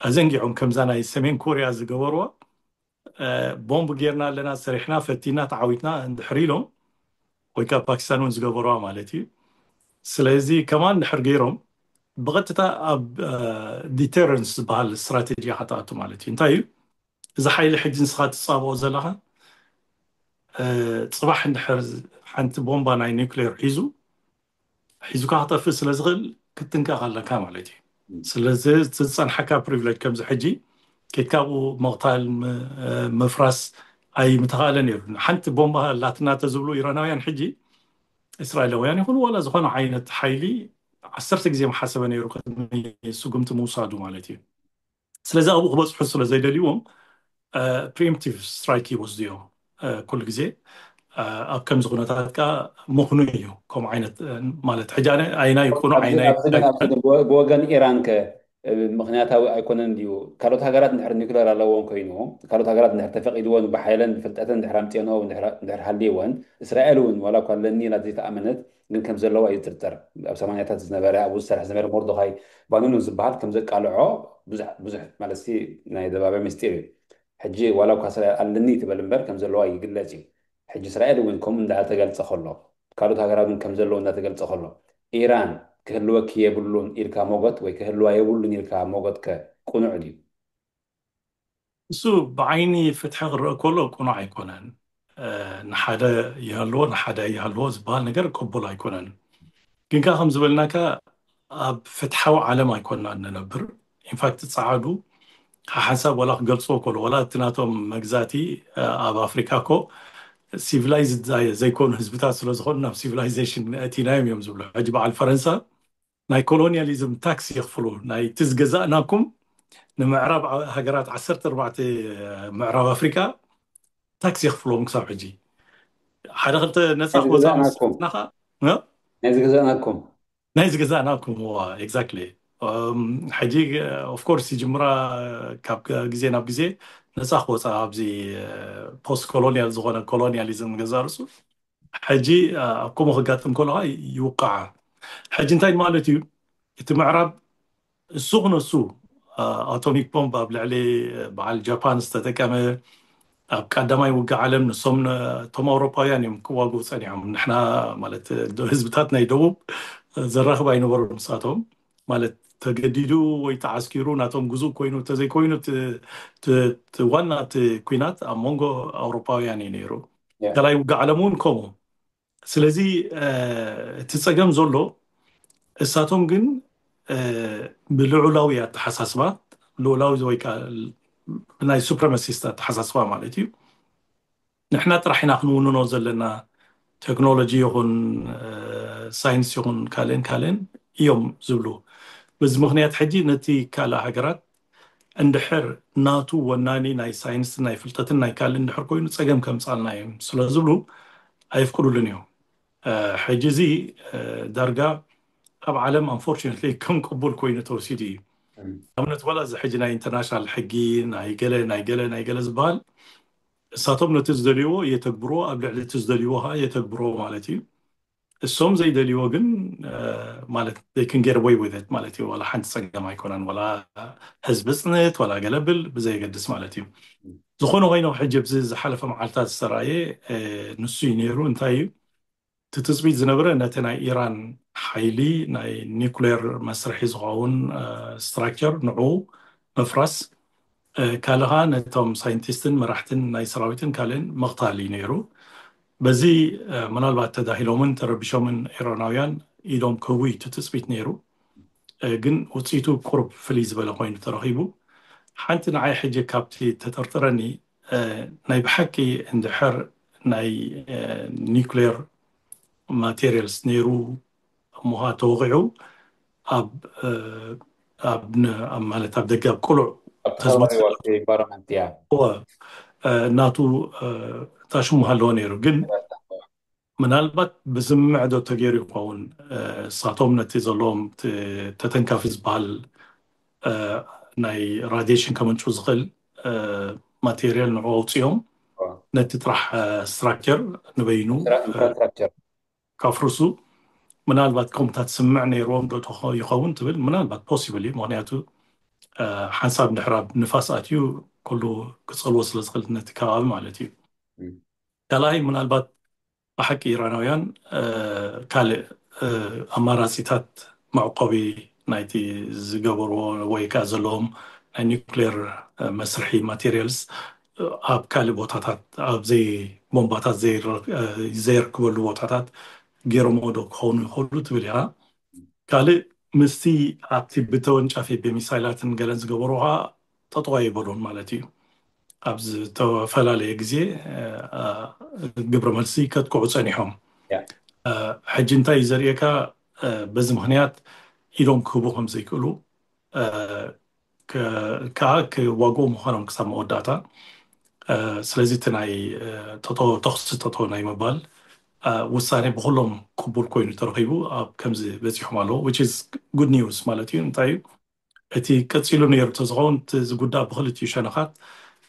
ኣዘንጊዖም ከምዛ ናይ ሰሜን ኮርያ ዝገበርዋ ቦምብ ጌርና ኣለና፣ ሰሪሕና፣ ፈቲና፣ ተዓዊትና እንድሕር ኢሎም፣ ወይ ከዓ ፓኪስታን እውን ዝገበርዋ ማለት እዩ። ስለዚ ከማን እንድሕር ገይሮም ብቐጥታ ኣብ ዲተረንስ ዝበሃል ስትራቴጂ ኢኻ ትኣቱ ማለት እዩ። እንታይ እዩ እዚ ሓይሊ ሕጂ ንስኻ ትፃብኦ ዘለኻ? ጽባሕ እንድሕር ሓንቲ ቦምባ ናይ ኒውክሌር ሒዙ ሒዙካ ክጠፍእ ስለ ዝኽእል ክትጥንቀቕ ኣለካ ማለት እዩ። ስለዚ እቲ ዝፀንሓካ ፕሪቪሌጅ ከምዚ ሕጂ ኬድካ ኣብኡ ምቕታል ምፍራስ ኣይምተኻእለ ነይሩ። ሓንቲ ቦምባ ኣላትና ተዝብሉ ኢራናውያን ሕጂ እስራኤላውያን ይኹኑ ዋላ ዝኾነ ዓይነት ሓይሊ ዓሰርተ ግዜ ምሓሰበ ነይሩ ቅድሚ ስጉምቲ ምውሳዱ ማለት እዩ። ስለዚ ኣብኡ ክበፅሑ ስለ ዘይደልይዎም ፕሪምፕቲቭ ስትራይክ ይወስዱ እዮም ኩሉ ግዜ። ኣብ ከምዚ ኩነታት ከዓ ምኽኑ እዩ ከምኡ ዓይነት ማለት ሕጂ ኣነ ኣይናይ ይኩኑ ኣይናይ ብወገን ኢራን ከ ምክንያታዊ ኣይኮነን ድዩ? ካልኦት ሃገራት እንድሕር ኒክለር ኣለዎም ኮይኑ ካልኦት ሃገራት እንድሕር ተፈቂድዎን ብሓይለን ብፍልጠትን እንድሕር ኣምፅኦንኦ እንድሕር ሃልይወን እስራኤል እውን ዋላ እኳ ኣለኒ ኢላ ዘይተኣመነት ግን ከም ዘለዋ እዩ ዝጥርጠር። ኣብ ሰማንያታት ዝነበረ ኣብኡ ዝሰርሕ ዝነበረ ሞርዶኻይ ባኑኑ ዝበሃል ከም ዘቃልዖ ብዙሕ ማለት ናይ ኣደባባይ ምስጢር እዩ። ሕጂ ዋላ እኳ እስራኤል ኣለኒ ትበል እምበር ከም ዘለዋ ይግለጽ እዩ። ሕጂ እስራኤል እውን ከምኡ እንዳተገልጸ ከሎ ካልኦት ሃገራት እውን ከም ዘለዎ እንዳተገልጸ ከሎ ኢራን ክህልወኪ የብሉን ኢልካ ሞገት ወይ ክህልዋ የብሉን ኢልካ ሞገት ከ ቁኑዕ ድዩ? እሱ ብዓይኒ ፍትሒ ክረአ ከሎ ቁኑዕ ኣይኮነን። ንሓደ ይሃልዎ ንሓደ ይሃልዎ ዝበሃል ነገር ቅቡል ኣይኮነን። ግን ከዓ ከም ዝበልናካ ኣብ ፍትሓዊ ዓለም ኣይኮንና እንነብር። ኢንፋክት ፃዓዱ ሓንሳብ ዋላ ክገልፅዎ ከሎ ዋላ እቲ ናቶም መግዛእቲ ኣብ ኣፍሪካ እኮ ሲቪላይዝድ ዘይኮኑ ህዝብታት ስለዝኾኑ ናብ ሲቪላይዜሽን እቲናዮም እዮም ዝብሉ። ሕጂ በዓል ፈረንሳ ናይ ኮሎኒያሊዝም ታክስ የኽፍሉ ናይ እቲ ዝገዛእናኩም ንምዕራብ ሃገራት ዓሰርተ ኣርባዕተ ምዕራብ ኣፍሪካ ታክስ የኽፍሎም ክሳብ ሕጂ ሓደ ክልተ ነፃ ክወፃ ምስናኻ ናይ ዝገዛእናኩም ናይ ዝገዛእናኩም ዋ ኤግዛክትሊ ሕጂ ኦፍኮርስ ይጅምራ ካብ ግዜ ናብ ግዜ ነፃ ክወፃ ኣብዚ ፖስት ኮሎኒያል ዝኾነ ኮሎኒያሊዝም ገዛ ርሱ ሕጂ ኣብ ከምኡ ክጋጥም ከለካ ይውቃዓ። ሕጂ እንታይ ማለት እዩ እቲ ምዕራብ እሱ ክነሱ ኣቶሚክ ቦምብ ኣብ ልዕሊ በዓል ጃፓን ዝተጠቀመ ኣብ ቀዳማይ ውግእ ዓለም ንሶም እቶም ኣውሮፓውያን እዮም ክዋግኡ ፀኒሖም። ንሕና ማለት ህዝብታት ናይ ደቡብ ዘራኽብ ኣይነበሩ ንሳቶም ማለት ተገዲዱ ወይ ተዓስኪሩ ናቶም ግዙእ ኮይኑ ተዘይኮይኑ ዋና እቲ ኩናት ኣብ መንጎ ኣውሮፓውያን እዩ ነይሩ። ካልኣይ ውግእ ዓለም እውን ከምኡ። ስለዚ እቲ ፀገም ዘሎ እሳቶም ግን ብልዑላዊ ኣተሓሳስባ ልዑላዊ ወይ ናይ ሱፕረማሲስት ኣተሓሳስባ ማለት እዩ ንሕና ጥራሕ ኢና ክንውንኖ ዘለና ቴክኖሎጂ ይኹን ሳይንስ ይኹን ካልእን ካልእን እዮም ዝብሉ። በዚ ምክንያት ሕጂ ነቲ ካልእ ሃገራት እንድሕር ናቱ ወናኒ ናይ ሳይንስን ናይ ፍልጠትን ናይ ካልእ እንድሕር ኮይኑ ፀገም ከምፃልና እዮም ስለ ዝብሉ ኣየፍቅዱሉን እዮም። ሕጂ እዚ ዳርጋ ኣብ ዓለም ኣንፎርቹነትሊ ከም ቅቡል ኮይኑ ተወሲዱ እዩ። ኣብነት ዋላ እዚ ሕጂ ናይ ኢንተርናሽናል ሕጊ ናይ ገለ ናይ ገለ ናይ ገለ ዝበሃል እሳቶም ነቲ ዝደልይዎ የተግብሮ ኣብ ልዕሊ እቲ ዝደልይዎ ከዓ የተግብሮ ማለት እዩ። እሶም ዘይደልይዎ ግን ማለት ክንጌር ወይ ወዘት ማለት እዩ። ዋላ ሓንቲ ፀገም ኣይኮነን። ዋላ ህዝቢ ፅንት ዋላ ገለብል ብዘየገድስ ማለት እዩ። ዝኾነ ኮይኖም ሕጂ ብዚ ዝሓለፈ መዓልታት ዝተረኣየ ንሱ እዩ ነይሩ። እንታይ እዩ እቲ ትፅቢት ዝነበረ ነቲ ናይ ኢራን ሓይሊ ናይ ኒኩሌር መስርሒ ዝኸውን ስትራክቸር ንዑ ምፍራስ ካልኻ ነቶም ሳይንቲስትን መራሕትን ናይ ሰራዊትን ካልእን ምቕታል እዩ ነይሩ። በዚ ምናልባት ተዳሂሎምን ተረቢሾምን ኢራናውያን ኢዶም ክህቡ እዩ ትፅቢት ነይሩ። ግን ውፅኢቱ ቁሩብ ፍልይ ዝበለ ኮይኑ ተረኺቡ። ሓንቲ ንዓይ ሕጂ ካብቲ ተጠርጥረኒ፣ ናይ ብሓቂ እንድሕር ናይ ኒውክሌር ማቴሪያልስ ነይሩ እሞ ተወቂዑ ኣብ ኣብ ማለት ኣብ ደገ ኣብ ቅሉዕ ተዝመፅእ ናቱ ታሽሙ ሃለዎ ነይሩ። ግን ምናልባት ብስምምዕ ዶ ተገይሩ ይኸውን? እሳቶም ነቲ ዘለዎም ተተንካፊ ዝበሃል ናይ ራዲሽን ከምንጩ ዝኽእል ማቴሪያል ንዑ ኣውፅኦም ነቲ ጥራሕ ስትራክቸር ንበይኑ ካፍርሱ ምናልባት ከምታት ስምዕ ነይርዎም ዶ ይኸውን ትብል። ምናልባት ፖሲብል እዩ። ምክንያቱ ሓንሳብ ድሕር ኣብ ንፋስ ኣትዩ ኩሉ ክፀልዎ ስለ ዝኽእል ነቲ ከባቢ ማለት እዩ። ካልኣይ ምናልባት ብሓቂ ኢራናውያን ካልእ ኣማራፂታት መዕቆቢ ናይቲ ዝገበርዎ ወይ ከዓ ዘለዎም ናይ ኒውክሌር መስርሒ ማቴሪያልስ ኣብ ካልእ ቦታታት ኣብ ዘይ ቦምባታት ዘይረክበሉ ቦታታት ገይሮሞ ዶ ክኾኑ ይኽእሉ ትብል ኢኻ። ካልእ ምስቲ ኣብቲ ብተወንጫፊ ብሚሳይላትን ገለን ዝገበሩ ከዓ ጠጠዋ ይበሉን ማለት እዩ። ኣብ ዝተፈላለየ ግዜ ግብረ መልሲ ከጥቅዑ ፀኒሖም። ሕጂ እንታይ እዩ ዘርእየካ? በዚ ምክንያት ኢዶም ክህቡ ከም ዘይክእሉ ከዓ ክዋግኡ ምዃኖም ክሳብ መወዳእታ። ስለዚ እቲ ናይ ተኽሲ ጠጠው ናይ ምባል ውሳኔ ብኩሎም ቅቡል ኮይኑ ተረኺቡ ኣብ ከምዚ በፂሖም ኣለዎ። Which is good news ማለት እዩ። እንታይ እዩ እቲ ቀፂሉ ነይሩ ተዝኸውን ዝጉዳእ ብክልቲኡ ሸነኻት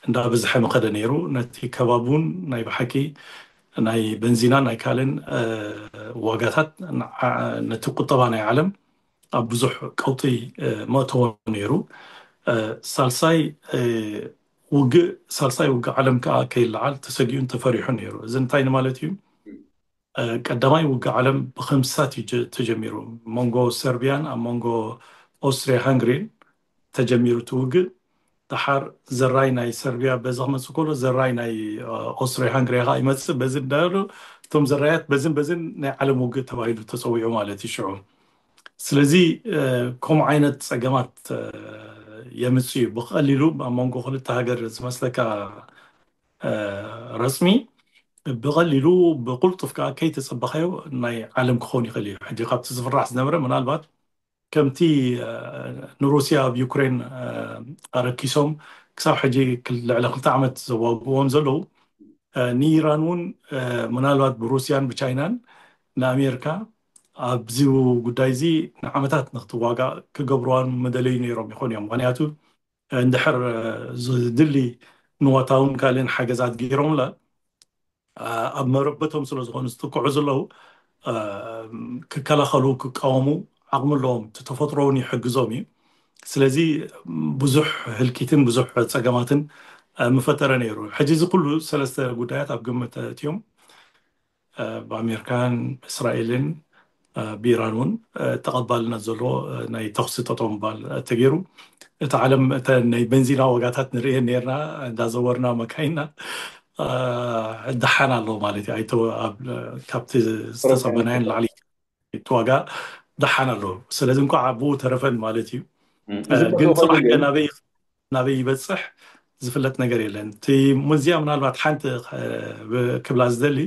እንዳበዝሐ ምኸደ ነይሩ። ነቲ ከባቢ እውን ናይ ብሓቂ ናይ በንዚና ናይ ካልእን ዋጋታት ነቲ ቁጠባ ናይ ዓለም ኣብ ብዙሕ ቀውጢ መእተዎ ነይሩ። ሳልሳይ ውግእ ሳልሳይ ውግእ ዓለም ከዓ ከይለዓል ተሰጊኡን ተፈሪሑ ነይሩ። እዚ እንታይ ንማለት እዩ? ቀዳማይ ውግእ ዓለም ብኸምስታት እዩ ተጀሚሩ። መንጎ ሰርቢያን ኣብ መንጎ ኦስትሪያ ሃንግሪን ተጀሚሩ እቲ ውግእ። ደሓር ዘራይ ናይ ሰርቢያ በዚ ክመፅእ ከሎ ዘራይ ናይ ኦስትሪያ ሃንግሪያ ከዓ ይመፅእ። በዚ እንዳበሉ እቶም ዘራያት በዝን በዝን ናይ ዓለም ውግእ ተባሂሉ ተፀዊዑ ማለት እዩ ሽዑ። ስለዚ ከምኡ ዓይነት ፀገማት የምፅእ እዩ። ብቐሊሉ ኣብ መንጎ ክልተ ሃገር ዝመስለካ ረፅሚ ብቐሊሉ ብቁልጡፍ ከዓ ከይተፀበኻዮ ናይ ዓለም ክኸውን ይኽእል እዩ። ሕጂ ካብቲ ዝፍራሕ ዝነበረ ምናልባት ከምቲ ንሩስያ ኣብ ዩክሬን ኣረኪሶም ክሳብ ሕጂ ልዕሊ ክልተ ዓመት ዘዋግዎም ዘለዉ ንኢራን እውን ምናልባት ብሩስያን ብቻይናን ንኣሜሪካ ኣብዚ ጉዳይ እዚ ንዓመታት ንክትዋጋእ ክገብርዋን መደለዩ ነይሮም ይኾኑ እዮም። ምክንያቱ እንድሕር ዝድሊ ንዋታውን ካልእን ሓገዛት ገይሮምላ ኣብ መረበቶም ስለ ዝኾኑ ዝጥቅዑ ዘለዉ ክከላኸሉ ክቃወሙ ዓቕሚ ኣለዎም። እቲ ተፈጥሮ እውን ይሕግዞም እዩ። ስለዚ ብዙሕ ህልቂትን ብዙሕ ፀገማትን ምፈጠረ ነይሩ። ሕጂ እዚ ኩሉ ሰለስተ ጉዳያት ኣብ ግምት እትዮም ብኣሜሪካን እስራኤልን ብኢራን እውን ተቐባልነት ዘለዎ ናይ ተኽሲ ጠጠው ምባል ተገይሩ። እቲ ዓለም ናይ በንዚና ዋጋታት ንርእየ ነርና እንዳዘወርና መካይና ደሓን ኣሎ ማለት እዩ። ካብቲ ዝተፀበናዮ ንላዕሊ እቲ ዋጋ ደሓን ኣሎ። ስለዚ እንኳዕ ኣብኡ ተረፈን ማለት እዩ። ግን ፅባሕ ናበይ ናበይ ይበፅሕ ዝፍለጥ ነገር የለን። እቲ ሙዚያ ምናልባት ሓንቲ ክብላ ዝደሊ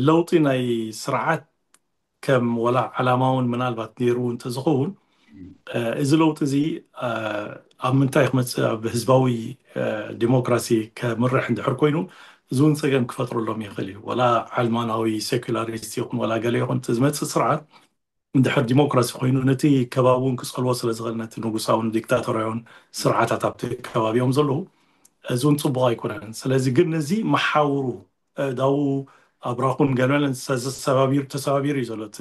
ለውጢ ናይ ስርዓት ከም ወላ ዓላማውን ምናልባት ነይሩ እንተዝኸውን እዚ ለውጢ እዚ ኣብ ምንታይ ክመፅእ ኣብ ህዝባዊ ዲሞክራሲ ከምርሕ እንድሕር ኮይኑ እዚ እውን ፀገም ክፈጥረሎም ይኽእል እዩ። ወላ ዓልማናዊ ሴኩላሪስት ይኹን ወላ ገለ ይኹን እቲ ዝመፅእ ስርዓት እንድሕር ዲሞክራሲ ኮይኑ ነቲ ከባቢ እውን ክፀልዎ ስለ ዝኽእል ነቲ ንጉሳውን ዲክታቶርያውን ስርዓታት ኣብቲ ከባቢኦም ዘለዉ እዚ እውን ፅቡቕ ኣይኮነን። ስለዚ ግን እዚ መሓውሩ ዳው ኣብራኹን ገለን ተሰባቢሩ ተሰባቢሩ እዩ ዘሎ እቲ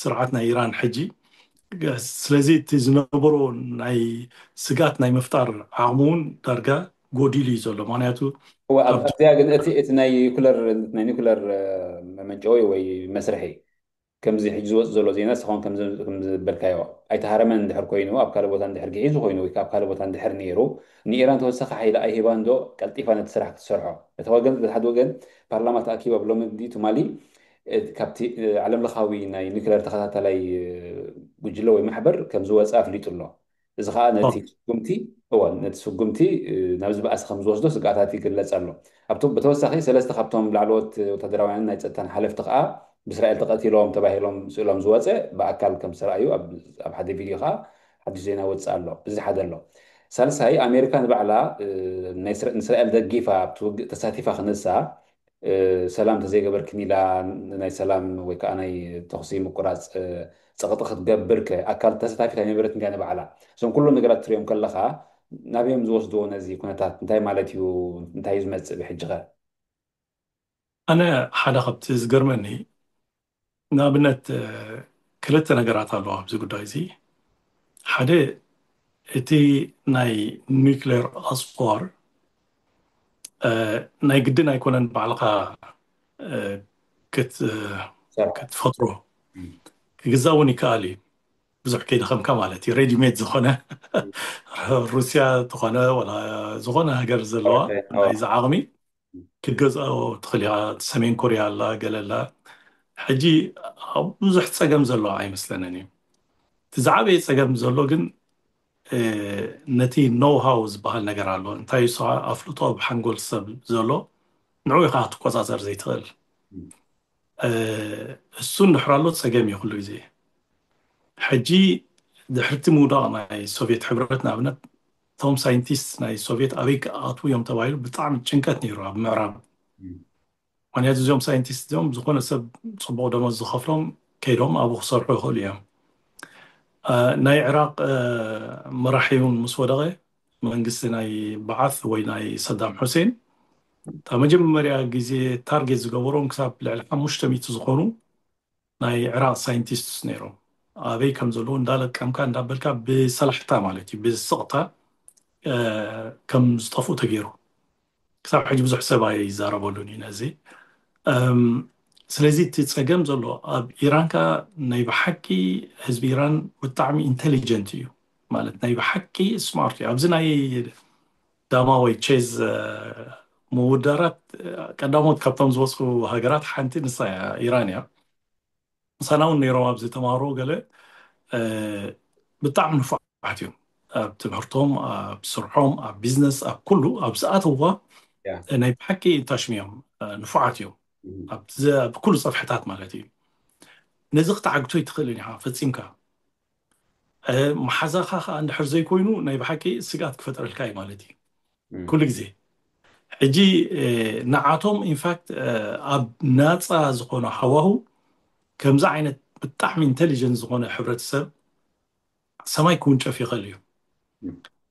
ስርዓት ናይ ኢራን ሕጂ። ስለዚ እቲ ዝነበሮ ናይ ስግኣት ናይ ምፍጣር ዓቕሚ እውን ዳርጋ ጎዲሉ እዩ ዘሎ። ምክንያቱ ኣብዚኣ ግን እቲ እቲ ናይ ኒኩለር ናይ ኒኩለር መመንጨዊ ወይ መስርሒ ከምዚ ሕጂ ዝወፅ ዘሎ ዜና እስኻውን ከምዚ ዝበልካዮ ኣይተሃረመን እንድሕር ኮይኑ፣ ኣብ ካልእ ቦታ እንድሕር ግዒዙ ኮይኑ ወይ ኣብ ካልእ ቦታ እንድሕር ነይሩ፣ ንኢራን ተወሳኺ ሓይሊ ኣይሂባን ዶ ቀልጢፋ ነቲ ስራሕ ክትሰርሖ? በቲ ወገን በቲ ሓደ ወገን ፓርላማ ተኣኪቡ ኣብ ሎሚ ትማሊ፣ ካብቲ ዓለም ለኻዊ ናይ ኒክለር ተኸታታላይ ጉጅለ ወይ ማሕበር ከም ዝወፀ ኣፍሊጡ ኣሎ። እዚ ከዓ ነቲ ስጉምቲ እወ ነቲ ስጉምቲ ናብ ዝበኣሰ ከም ዝወስዶ ስግኣታት ይግለፅ ኣሎ። ኣብቶም ብተወሳኺ ሰለስተ ካብቶም ላዕለዎት ወታደራውያንን ናይ ፀጥታን ሓለፍቲ ከዓ ብእስራኤል ተቐቲሎም ተባሂሎም ስእሎም ዝወፀ ብኣካል ከም ዝተረኣዩ ኣብ ሓደ ቪድዮ ከዓ ሓድሽ ዜና ወፅእ ኣሎ። እዚ ሓደ ኣሎ። ሳልሳይ ኣሜሪካ ንባዕላ ንእስራኤል ደጊፋ ኣብቲ ውግእ ተሳቲፋ ክንሳ ሰላም ተዘይገበርክን ኢላ ናይ ሰላም ወይ ከዓ ናይ ተኽሲ ምቁራፅ ፀቕጢ ክትገብር ከ ኣካል ተሳታፊት ኣይነበረትን ድያ ንባዕላ? እዞም ኩሎም ነገራት ትሪኦም ከለኻ ናበዮም ዝወስድዎ ነዚ ኩነታት እንታይ ማለት እዩ? እንታይ እዩ ዝመፅእ ብሕጂ ኸ? ኣነ ሓደ ካብቲ ዝገርመኒ ንኣብነት ክልተ ነገራት ኣለዋ ኣብዚ ጉዳይ እዚ። ሓደ እቲ ናይ ኒክሌር ኣፅዋር ናይ ግድን ኣይኮነን ባዕልኻ ክትፈጥሮ ክግዛ እውን ይከኣል እዩ። ብዙሕ ከይደኸምካ ማለት እዩ። ሬዲሜድ ዝኾነ ሩስያ ዝኾነ ወላ ዝኾነ ሃገር ዘለዋ ናይዚ ዓቕሚ ክትገዝኦ ትኽእል ኢኻ። ሰሜን ኮርያ ኣላ ገለ ኣላ። ሕጂ ብዙሕ ፀገም ዘሎ ኣይመስለንን እዩ። እቲ ዝዓበየ ፀገም ዘሎ ግን ነቲ ኖው ሃው ዝበሃል ነገር ኣሎ። እንታይ እሱ ኣፍልጦ ኣብ ሓንጎል ሰብ ዘሎ ንዑ ኢኻ ክትቆፃፀር ዘይትኽእል። እሱ እንድሕር ኣሎ ፀገም እዩ ኩሉ ግዜ። ሕጂ ድሕርቲ ምውዳቕ ናይ ሶቪየት ሕብረት ንኣብነት እቶም ሳይንቲስት ናይ ሶቪየት ኣበይ ክኣትዉ እዮም ተባሂሉ ብጣዕሚ ጭንቀት ነይሩ ኣብ ምዕራብ። ምክንያቱ እዚኦም ሳይንቲስት እዚኦም ዝኾነ ሰብ ፅቡቕ ደሞዝ ዝኸፍሎም ከይዶም ኣብኡ ክሰርሑ ይኽእሉ እዮም። ናይ ዕራቕ መራሒ እውን ምስ ወደቐ መንግስቲ ናይ በዓት ወይ ናይ ሰዳም ሑሴን እታ መጀመርያ ግዜ ታርጌት ዝገበሮም ክሳብ ልዕሊ ሓሙሽተ ሚእቲ ዝኾኑ ናይ ዕራቕ ሳይንቲስትስ ነይሮም። ኣበይ ከም ዘለዉ እንዳለቀምካ እንዳበልካ ብሰላሕታ ማለት እዩ ብስቕታ ከም ዝጠፍኡ ተገይሩ። ክሳብ ሕጂ ብዙሕ ሰብ ኣይዛረበሉን እዩ ነዚ። ስለዚ እቲ ፀገም ዘሎ ኣብ ኢራን ከዓ ናይ ብሓቂ ህዝቢ ኢራን ብጣዕሚ ኢንቴሊጀንት እዩ ማለት ናይ ብሓቂ ስማርት እዩ። ኣብዚ ናይ ዳማ ወይ ቼዝ ምውዳራት ቀዳሞት ካብቶም ዝወፁ ሃገራት ሓንቲ ንሳ እያ፣ ኢራን እያ። ምሳና እውን ነይሮም ኣብዚ ተማሃሮ ገለ ብጣዕሚ ንፉዓት እዮም ኣብ ትምህርቶም፣ ኣብ ስርሖም፣ ኣብ ቢዝነስ፣ ኣብ ኩሉ ኣብ ዝኣተዋ ናይ ብሓቂ ታሽም እዮም፣ ንፉዓት እዮም ኣብ ኩሉ ፀፍሕታት ማለት እዩ። ነዚ ክትዓግቶ ይትኽእልን ኢኻ ፈፂምካ። መሓዛኻ ከዓ እንድሕር ዘይኮይኑ ናይ ብሓቂ ስግኣት ክፈጥረልካ እዩ ማለት እዩ ኩሉ ግዜ። ሕጂ ንዓቶም ኢንፋክት ኣብ ናፃ ዝኾነ ሃዋሁ ከምዚ ዓይነት ብጣዕሚ ኢንቴሊጀንት ዝኾነ ሕብረተሰብ ሰማይ ክውንጨፍ ይኽእል እዩ።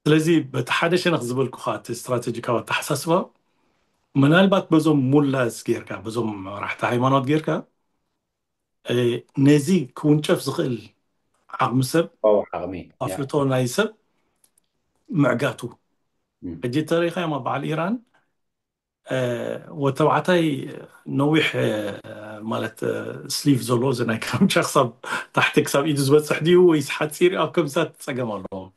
ስለዚ በቲ ሓደ ሸነኽ ዝበልኩኻ እቲ ስትራቴጂካዊ ኣተሓሳስባ ምናልባት በዞም ሙላስ ጌርካ በዞም መራሕቲ ሃይማኖት ጌርካ ነዚ ክውንጨፍ ዝኽእል ዓቕሚ ሰብ ኣፍልጦ ናይ ሰብ ምዕጋቱ ሕጂ ተሪኻዮም ኣብ በዓል ኢራን ወተባዕታይ ነዊሕ ማለት ስሊቭ ዘለዎ እዚ ናይ ካምቻ ክሳብ ታሕቲ ክሳብ ኢዱ ዝበፅሕ ድዩ ወይስ ሓፂር ኣብ ከምዚታት ፀገም ኣለዎም።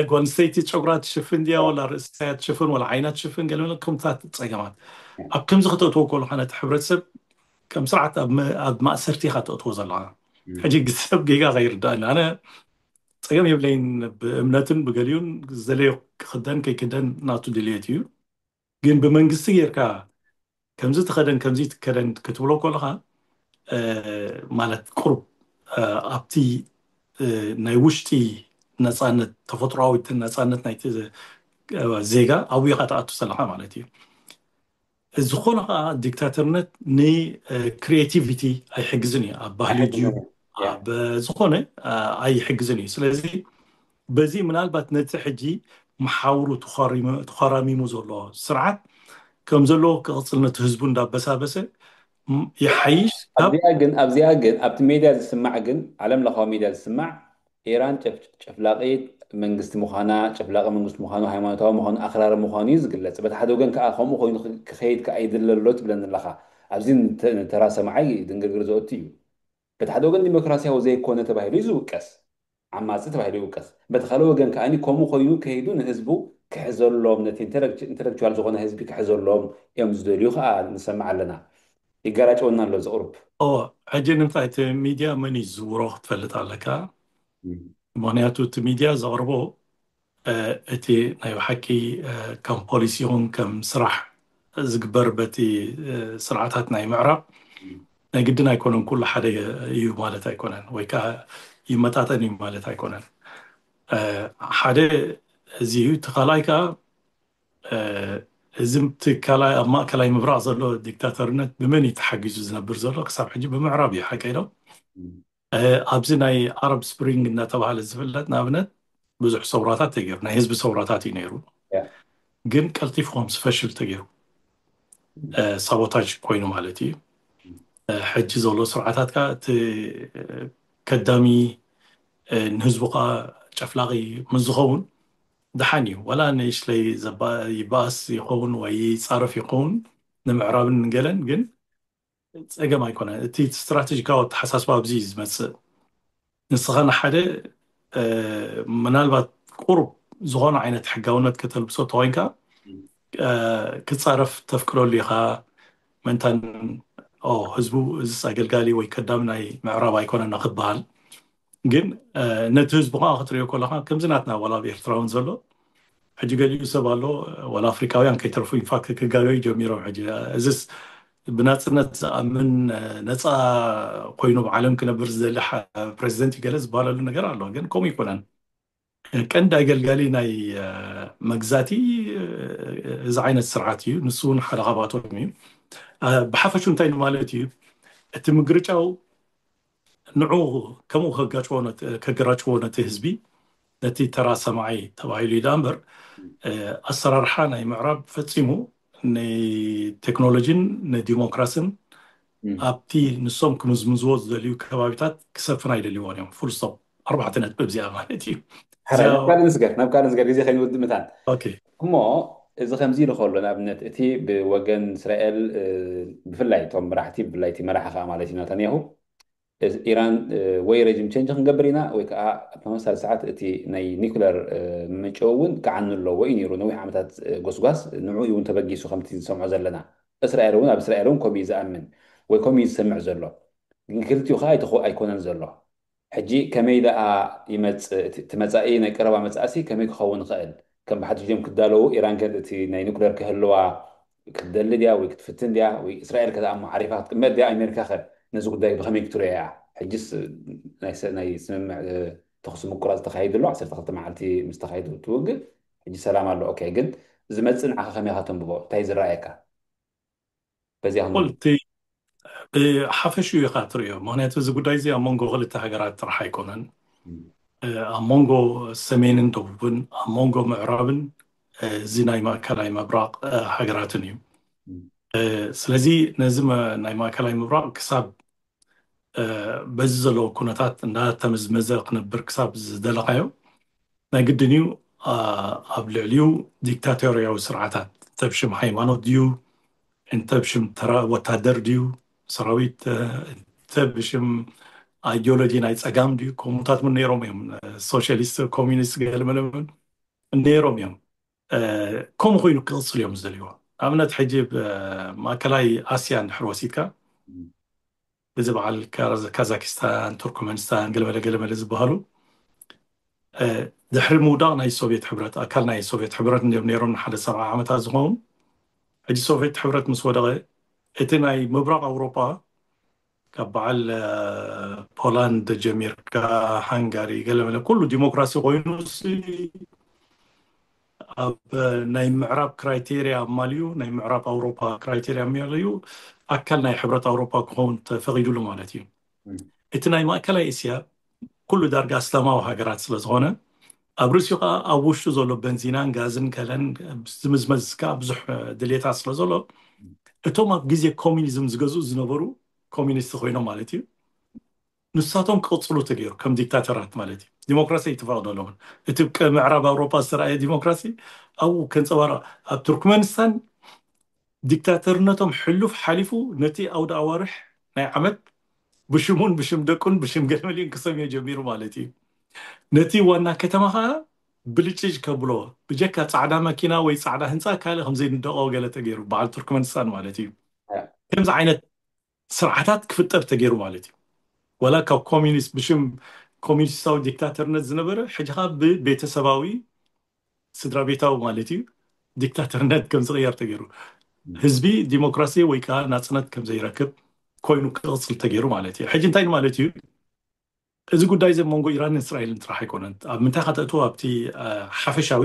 ጓል ኣንስተይቲ ጨጉራ ትሽፍን ድያ ወላ ርእሳ ትሽፍን ወላ ዓይና ትሽፍን ገለ ከምታት ፀገማት ኣብ ከምዚ ከተእትዎ ከለካ ነቲ ሕብረተሰብ ከም ስርዓት ኣብ ማእሰርቲ ኢካ ተእትዎ ዘለካ። ሕጂ ሰብ ጌጋ ከይርዳእኒ ኣነ ፀገም የብለይን ብእምነትን ብገሊኡን ዘለዮ ክክደን ከይክደን ናቱ ድልየት እዩ። ግን ብመንግስቲ ጌርካ ከምዚ ትኸደን ከምዚ ትከደን ክትብሎ ከለኻ ማለት ቁሩብ ኣብቲ ናይ ውሽጢ ነፃነት ተፈጥሮዊ ነፃነት ናይቲ ዜጋ ኣብኡ ኢኻ ትኣቱ ዘለኻ ማለት እዩ። ዝኾነ ከዓ ዲክታተርነት ንክሪኤቲቪቲ ኣይሕግዝን እዩ ኣብ ባህሊ ድዩ ኣብ ዝኾነ ኣይሕግዝን እዩ። ስለዚ በዚ ምናልባት ነቲ ሕጂ መሓውሩ ተኾራሚሙ ዘሎ ስርዓት ከም ዘለዎ ክቕፅል ነቲ ህዝቡ እንዳበሳበሰ ይሓይሽ። ኣብዚኣ ግን ኣብዚኣ ግን ኣብቲ ሜድያ ዝስማዕ ግን ዓለም ለኻዊ ሜድያ ዝስማዕ ኢራን ጨፍላቂት መንግስቲ ምዃና ጨፍላቂ መንግስቲ ምዃኑ ሃይማኖታዊ ምዃኑ ኣክራሪ ምዃኑ እዩ ዝግለፅ። በቲ ሓደ ወገን ከዓ ከምኡ ኮይኑ ክኸይድ ከዓ ይድለ ኣሎ ትብለኒ ኣለኻ። ኣብዚ ንተራ ሰማዓይ ድንግርግር ዘወቲ እዩ። በቲ ሓደ ወገን ዲሞክራሲያዊ ዘይኮነ ተባሂሉ እዩ ዝውቀስ፣ ዓማፂ ተባሂሉ ይውቀስ። በቲ ካልእ ወገን ከኣ ከምኡ ኮይኑ ከይዱ ንህዝቡ ክሕዘሎም፣ ነቲ ኢንተሌክቹዋል ዝኾነ ህዝቢ ክሕዘሎም እዮም ዝደልዩ ከኣ ንሰምዕ ኣለና። ይገራጨወና ኣሎ እዚ ቁሩብ። ሕጂ ንምንታይ እቲ ሚድያ መን እዩ ዝዝውሮ ክትፈልጥ ኣለካ። ምክንያቱ እቲ ሚድያ ዘቕርቦ እቲ ናይ ብሓቂ ከም ፖሊሲ ይኹን ከም ስራሕ ዝግበር በቲ ስርዓታት ናይ ምዕራብ ናይ ግድን ኣይኮነን፣ ኩሉ ሓደ እዩ ማለት ኣይኮነን፣ ወይ ከዓ ይመጣጠን እዩ ማለት ኣይኮነን። ሓደ እዚ እዩ። እቲ ካልኣይ ከዓ እዚ ኣብ ማእከላይ ምብራቕ ዘሎ ዲክታተርነት ብመን እዩ ተሓጊዙ ዝነብር ዘሎ? ክሳብ ሕጂ ብምዕራብ እዩ፣ ሓቀይ ዶ? ኣብዚ ናይ ኣረብ ስፕሪንግ እናተባሃለ ዝፍለጥ ንኣብነት ብዙሕ ሰውራታት ተገይሩ፣ ናይ ህዝቢ ሰውራታት እዩ ነይሩ። ግን ቀልጢፉ ከም ዝፈሽል ተገይሩ፣ ሳቦታጅ ኮይኑ ማለት እዩ። ሕጂ ዘሎ ስርዓታት ከዓ እቲ ከዳሚ ንህዝቡ ከዓ ጨፍላቂ ምስ ዝኸውን ደሓን እዩ። ዋላ ንእሽለይ ይባእስ ይኸውን ወይ ይፃረፍ ይኸውን ንምዕራብን ንገለን፣ ግን ፀገም ኣይኮነን። እቲ ስትራቴጂካዊ ኣተሓሳስባ ኣብዚ እዩ ዝመፅእ። ንስኻ ንሓደ ምናልባት ቁሩብ ዝኾነ ዓይነት ሕጋውነት ከተልብሶ ተኮይንካ ክፃረፍ ተፍቅደሉ ኢኻ። መንታን ህዝቡ እዚስ ኣገልጋሊ ወይ ከዳሚ ናይ ምዕራብ ኣይኮነን ክበሃል፣ ግን ነቲ ህዝቢ ከዓ ክትሪኦ ከለካ ከምዚ ናትና ዋላ ኣብ ኤርትራ እውን ዘሎ ሕጂ ገሊኡ ሰብ ኣሎ፣ ዋላ ኣፍሪካውያን ከይተርፉ ኢንፋክት ክጋገዩ ጀሚሮም። ሕጂ እዚስ ብናፅነት ዝኣምን ነፃ ኮይኑ ብዓለም ክነብር ዝደሊ ፕሬዚደንት ይገለ ዝበሃለሉ ነገር ኣሎ። ግን ከምኡ ይኮነን። ቀንዲ ኣገልጋሊ ናይ መግዛቲ እዚ ዓይነት ስርዓት እዩ። ንሱ እውን ሓደ ካብኣቶም እዩ። ብሓፈሹ እንታይ ማለት እዩ እቲ ምግርጫው ንዑ ከምኡ ከጋጭዎ ከገራጭዎ ነቲ ህዝቢ ነቲ ተራ ሰማዒ ተባሂሉ እዩ እምበር ኣሰራርሓ ናይ ምዕራብ ፈፂሙ ንቴክኖሎጂን ንዲሞክራሲን ኣብቲ ንሶም ክምዝምዝዎ ዝደልዩ ከባቢታት ክሰፍን ኣይደልይዎን እዮም። ፉል ስቶፕ። ኣርባዕተ ነጥቢ እዚኣ ማለት እዩ። ናብ ካልእ ንስገር፣ ናብ ካልእ ንስገር፣ ግዜ ከይንውድእ ምታን። እሞ እዚ ከምዚ ኢሉ ከሎ ንኣብነት እቲ ብወገን እስራኤል ብፍላይ እቶም መራሕቲ ብፍላይ እቲ መራሒ ከዓ ማለት እዩ ናታንያሁ ኢራን ወይ ረጅም ቸንጅ ክንገብር ኢና ወይ ከዓ ኣብ ተመሳሳሊ ሰዓት እቲ ናይ ኒኩለር መመንጨዊ እውን ክዓኑ ኣለዎ እዩ ነይሩ። ነዊሕ ዓመታት ጎስጓስ ንዑ እውን ተበጊሱ ከምቲ ዝሰምዖ ዘለና። እስራኤል እውን ኣብ እስራኤል እውን ከምኡ እዩ ዝኣምን ወይ ከምኡ እዩ ዝሰምዕ ዘሎ። ግን ክልቲኡ ከዓ ኣይኮነን ዘሎ። ሕጂ ከመይ ደኣ ይመጽእ እቲ መጻኢ ናይ ቀረባ መጻእሲ ከመይ ክኸውን ይኽእል? ከም ብሓድሽ ድዮም ክዳለዉ? ኢራን ከ እቲ ናይ ኒኩለር ክህልዋ ክትደሊ ድያ ወይ ክትፍትን ድያ? ወይ እስራኤል ከ ደኣ ዓሪፋ ክትቅመጥ ድያ? ኣሜሪካ ከ ነዚ ጉዳይ ብኸመይ ክትርእዮ እያ? ሕጅስ ናይ ስምምዕ ተኹሲ ምቁራጽ ተኻሂዱ ኣሎ፣ ዓሰርተ ክልተ መዓልቲ ምስ ተኻሂዱ እቲ ውግእ ሕጂ ሰላም ኣሎ። ኦኬ፣ ግን ዝመጽእ ንዓኻ ከመይ ኢኻ ተንብቦ? እንታይ ዝረኣየካ? በዚኣ ክንብል። ቁልቲ ብሓፈሽኡ ኢኻ ትርእዮ። ምኽንያቱ እዚ ጉዳይ እዚ ኣብ መንጎ ክልተ ሃገራት ጥራሕ ኣይኮነን። ኣብ መንጎ ሰሜንን ደቡብን፣ ኣብ መንጎ ምዕራብን እዚ ናይ ማእከላይ ምብራቕ ሃገራትን እዩ። ስለዚ ነዚ ናይ ማእከላይ ምብራቕ ክሳብ በዚ ዘለዎ ኩነታት እንዳተመዝመዘ ክነብር ክሳብ ዝደለኻዮ ናይ ግድን እዩ። ኣብ ልዕሊኡ ዲክታቶርያዊ ስርዓታት እንተ ብሽም ሃይማኖት ድዩ፣ እንተ ብሽም ተራ ወታደር ድዩ፣ ሰራዊት፣ እንተ ብሽም ኣይዲዮሎጂ ናይ ጸጋም ድዩ፣ ከምኡታት እውን ነይሮም እዮም። ሶሻሊስት፣ ኮሚኒስት፣ ገለመለምን ነይሮም እዮም። ከምኡ ኮይኑ ክቕጽል እዮም ዝደልይዎ። ንኣብነት ሕጂ ማእከላይ ኣስያ እንድሕር ወሲድካ እዚ በዓል ካዛኪስታን፣ ቱርክመንስታን፣ ገለመለ ገለመለ ዝበሃሉ ድሕሪ ምውዳቕ ናይ ሶቪየት ሕብረት፣ ኣካል ናይ ሶቪየት ሕብረት እንዲዮም ነይሮም ንሓደ ሰብዓ ዓመታት ዝኸውን። ሕጂ ሶቪየት ሕብረት ምስ ወደቐ እቲ ናይ ምብራቕ ኣውሮጳ ካብ በዓል ፖላንድ ጀሚርካ ሃንጋሪ ገለመለ ኩሉ ዲሞክራሲ ኮይኑ ኣብ ናይ ምዕራብ ክራይቴርያ ኣማልዩ ናይ ምዕራብ ኣውሮፓ ክራይቴርያ ኣማልዩ ኣካል ናይ ሕብረት ኣውሮፓ ክኸውን ተፈቒዱሉ ማለት እዩ። እቲ ናይ ማእከላይ እስያ ኩሉ ዳርጋ ኣስላማዊ ሃገራት ስለ ዝኾነ ኣብ ርእሲኡ ከዓ ኣብ ውሽጡ ዘሎ በንዚናን ጋዝን ከለን ዝምዝመዝ ከዓ ብዙሕ ድሌታት ስለ ዘሎ እቶም ኣብ ግዜ ኮሚኒዝም ዝገዝኡ ዝነበሩ ኮሚኒስት ኮይኖም ማለት እዩ ንሳቶም ክቕፅሉ ተገይሩ ከም ዲክታተራት ማለት እዩ። ዲሞክራሲ ኣይተፈቕደሎምን። እቲ ምዕራብ ኣውሮፓ ዝተረኣየ ዲሞክራሲ ኣብኡ ከንፀባረቕ ኣብ ቱርክመንስታን ዲክታተርነቶም ሕሉፍ ሓሊፉ ነቲ ኣውደ ኣዋርሕ ናይ ዓመት ብሽሙን ብሽም ደቁን ብሽም ገለመሊኡን ክሰምዮ ጀሚሩ ማለት እዩ። ነቲ ዋና ከተማ ከዓ ብልጭጭ ከብሎ፣ ብጀካ ፃዕዳ መኪና ወይ ፃዕዳ ህንፃ ካልእ ከምዘይንደቆ ገለ ተገይሩ፣ በዓል ቱርክመንስታን ማለት እዩ። ከምዚ ዓይነት ስርዓታት ክፍጠር ተገይሩ ማለት እዩ። ወላ ካብ ኮሚኒስት፣ ብሽም ኮሚኒስታዊ ዲክታተርነት ዝነበረ፣ ሕጂ ከዓ ብቤተሰባዊ፣ ስድራ ቤታዊ ማለት እዩ፣ ዲክታተርነት ከም ዝቕየር ተገይሩ፣ ህዝቢ ዲሞክራሲ ወይ ከዓ ናፅነት ከም ዘይረክብ ኮይኑ ክቕፅል ተገይሩ ማለት እዩ። ሕጂ እንታይ ማለት እዩ? እዚ ጉዳይ እዚ ኣብ መንጎ ኢራንን እስራኤልን ጥራሕ ኣይኮነን። ኣብ ምንታይ ከተእትዎ? ኣብቲ ሓፈሻዊ፣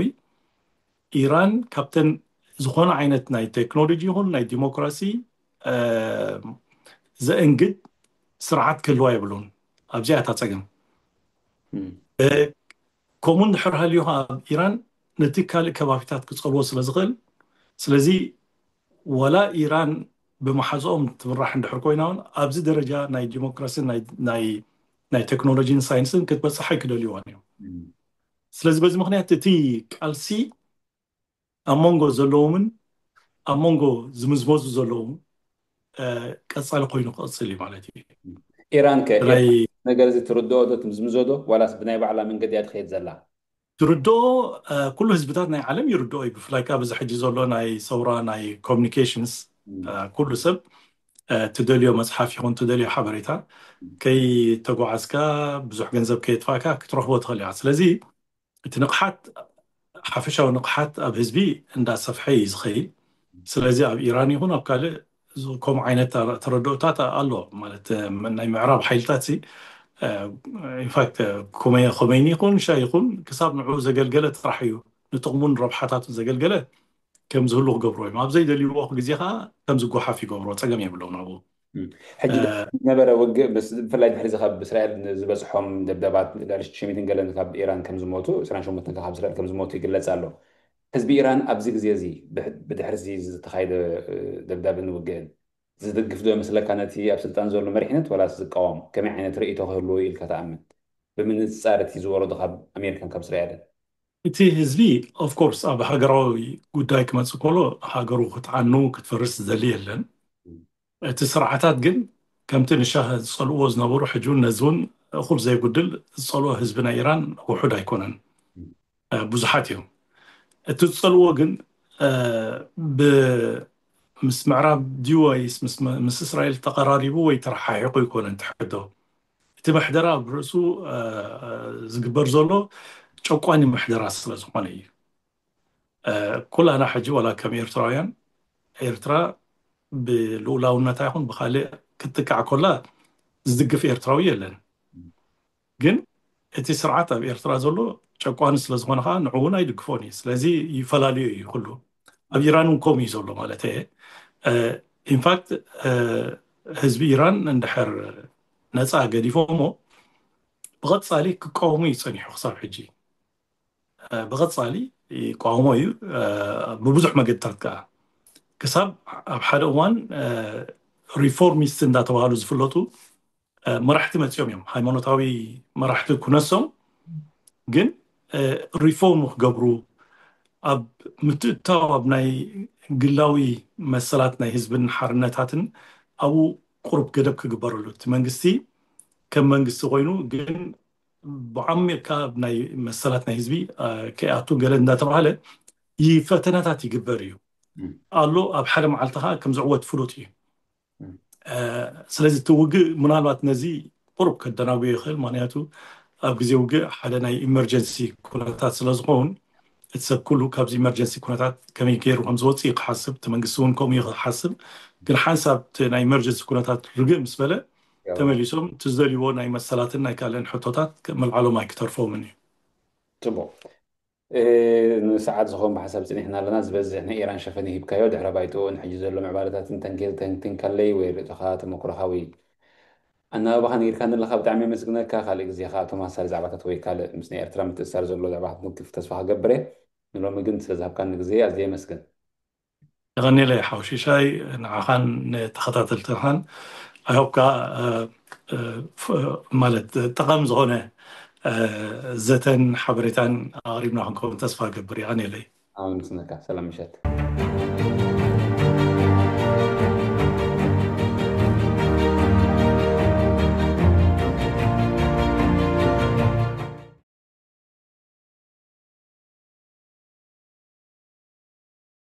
ኢራን ካብተን ዝኾነ ዓይነት ናይ ቴክኖሎጂ ይኹን ናይ ዲሞክራሲ ዘእንግድ ስርዓት ክህልዋ የብሉን። ኣብዚኣ እታ ፀገም። ከምኡ እንድሕር ሃልዩ ኣብ ኢራን ነቲ ካልእ ከባቢታት ክፀልዎ ስለ ዝኽእል፣ ስለዚ ዋላ ኢራን ብመሓዝኦም ትምራሕ እንድሕር ኮይና እውን ኣብዚ ደረጃ ናይ ዲሞክራሲን ናይ ቴክኖሎጂን ሳይንስን ክትበፅሕ ኣይክደልይዋን እዮም። ስለዚ በዚ ምክንያት እቲ ቃልሲ ኣብ መንጎ ዘለውምን ኣብ መንጎ ዝምዝመዙ ዘለውን ቀፃሊ ኮይኑ ክቕፅል እዩ ማለት እዩ። ኢራን ከ ነገር እዚ ትርድኦ ዶ ትምዝምዞ ዶ ዋላስ ብናይ ባዕላ መንገዲ እያ ትኸይድ ዘላ? ትርድኦ ኩሉ ህዝብታት ናይ ዓለም ይርድኦ እዩ። ብፍላይ ከዓ በዚ ሕጂ ዘሎ ናይ ሰውራ ናይ ኮሚኒኬሽንስ ኩሉ ሰብ ትደልዮ መፅሓፍ ይኹን ትደልዮ ሓበሬታ ከይተጓዓዝካ ብዙሕ ገንዘብ ከየጥፋእካ ክትረኽቦ ትኽእል እያ። ስለዚ እቲ ንቕሓት ሓፈሻዊ ንቕሓት ኣብ ህዝቢ እንዳሰፍሐ እዩ ዝኸይድ። ስለዚ ኣብ ኢራን ይኹን ኣብ ካልእ ከምኡ ዓይነት ተረድኦታት ኣሎ ማለት ናይ ምዕራብ ሓይልታት ኢንፋክት ኮመይኒ ይኹን ሻ ይኹን ክሳብ ንዑ ዘገልገለ ጥራሕ እዩ ንጥቕሙን ረብሓታቱን ዘገልገለ ከም ዝህሉ ክገብሮ እዮም። ኣብ ዘይደልይዎ ግዜ ከዓ ከም ዝጓሓፍ ይገብሮ። ፀገም የብለውን ኣብኡ። ሕጂ ነበረ ውግእ ብፍላይ ድሕሪ ካብ እስራኤል ዝበፅሖም ደብደባት ልዕሊ ሽዱሽተ ሚእትን ገለን ካብ ኢራን ከም ዝሞቱ ዕስራን ሸሞንተን ካብ እስራኤል ከም ዝሞቱ ይግለፅ ኣሎ። ህዝቢ ኢራን ኣብዚ ግዜ እዚ ብድሕሪ እዚ ዝተኻየደ ደብዳብን ውግእን ዝድግፍ ዶ ይመስለካ ነቲ ኣብ ስልጣን ዘሎ መሪሕነት ወላስ ዝቃወም? ከመይ ዓይነት ርእይቶ ክህልዎ ኢልካ ትኣምን? ብምንፃር እቲ ዝወረዶ ካብ ኣሜሪካን ካብ እስራኤልን እቲ ህዝቢ ኦፍኮርስ ኣብ ሃገራዊ ጉዳይ ክመፅእ ከሎ ሃገሩ ክትዓኑ ክትፈርስ ዝደሊ የለን። እቲ ስርዓታት ግን ከምቲ ንሻህ ዝፀልእዎ ዝነበሩ ሕጂ እውን ነዚ እውን እኹል ዘይጉድል ዝፀልኦ ህዝቢ ናይ ኢራን ውሑድ ኣይኮነን፣ ብዙሓት እዮም። እቲ ዝፀልእዎ ግን ምስ ምዕራብ ድዩ ወይስ ምስ እስራኤል ተቐራሪቡ ወይ ተረሓሒቑ ኣይኮነን ትሕቶ። እቲ ምሕደራ ኣብ ርእሱ ዝግበር ዘሎ ጨቋኒ ምሕደራ ስለ ዝኾነ እዩ። ኩላና ሕጂ ዋላ ከም ኤርትራውያን ኤርትራ ብልኡላውነታ ይኹን ብካልእ ክትጥቃዕ ኮላ ዝድግፍ ኤርትራዊ የለን። ግን እቲ ስርዓት ኣብ ኤርትራ ዘሎ ጨቋኒ ስለ ዝኾነ ከዓ ንዑ እውን ኣይድግፎን እዩ። ስለዚ ይፈላለዩ እዩ ኩሉ። ኣብ ኢራን እውን ከምኡ እዩ ዘሎ ማለት እየ። ኢንፋክት ህዝቢ ኢራን እንድሕር ነፃ ገዲፎሞ ብቐፃሊ ክቃወሙ እዩ ፀኒሑ ክሳብ ሕጂ። ብቐፃሊ ይቃወሞ እዩ ብብዙሕ መገድታት ከዓ ክሳብ ኣብ ሓደ እዋን ሪፎርሚስት እንዳተባሃሉ ዝፍለጡ መራሕቲ መፂኦም እዮም። ሃይማኖታዊ መራሕቲ ኩነሶም ግን ሪፎርም ክገብሩ ኣብ ምትእታው ኣብ ናይ ግላዊ መሰላት ናይ ህዝብን ሓርነታትን ኣብኡ ቁሩብ ገደብ ክግበረሉ እቲ መንግስቲ ከም መንግስቲ ኮይኑ ግን ብዓሚቕካ ናይ መሰላት ናይ ህዝቢ ከይኣቱ ገለ እንዳተባሃለ ይፈተነታት ይግበር እዩ ኣሎ። ኣብ ሓደ መዓልቲ ከዓ ከም ዝዕወት ፍሉጥ እዩ። ስለዚ እቲ ውግእ ምናልባት ነዚ ቁሩብ ከደናጉዮ ይኽእል። ምክንያቱ ኣብ ግዜ ውግእ ሓደ ናይ ኢመርጀንሲ ኩነታት ስለዝኸውን እቲ ሰብ ኩሉ ካብዚ ኢመርጀንሲ ኩነታት ከመይ ገይሩ ከም ዝወፅእ ክሓስብ፣ እቲ መንግስቲ እውን ከምኡ ክሓስብ። ግን ሓንሳብ እቲ ናይ ኢመርጀንሲ ኩነታት ርግእ ምስ በለ ተመሊሶም እቲ ዝደልይዎ ናይ መሰላትን ናይ ካልእን ሕቶታት መልዓሎም ኣይክተርፎምን እዩ። ፅቡቅ። ንሰዓት ዝኾን ብሓሳብ ፅኒሕና ኣለና። ዝበዝሕ ናይ ኢራን ሸፈነ ሂብካዮ። ድሕረ ባይትኡ ንሕጂ ዘሎ ምዕባለታትን ተንኪል ተንቲንካለይ ወይ ርእቶኻ ተመክሮኻ ወይ ኣናባባኻ ነጊርካኒ ኣለኻ ብጣዕሚ የመስግነካ። ካልእ ግዜ ከዓ እቶም ኣሳሪ ዛዕባታት ወይ ካልእ ምስ ናይ ኤርትራ ምትእሳር ዘሎ ዛዕባታት ንክፍ ተስፋ ክገብር እየ። ንሎሚ ግን ስለዝሃብካኒ ግዜ ኣዝየ የመስግን። የቐንየለይ ሓው ሽሻይ ንዓኻን ንተኸታተልትኻን። ኣይሆፕ ከዓ ማለት ጠቓሚ ዝኾነ ዘተን ሓበሬታን ኣቕሪብና ክንከውን ተስፋ ገብር። የቐንየለይ። ኣመስግነካ። ሰላም ምሸት።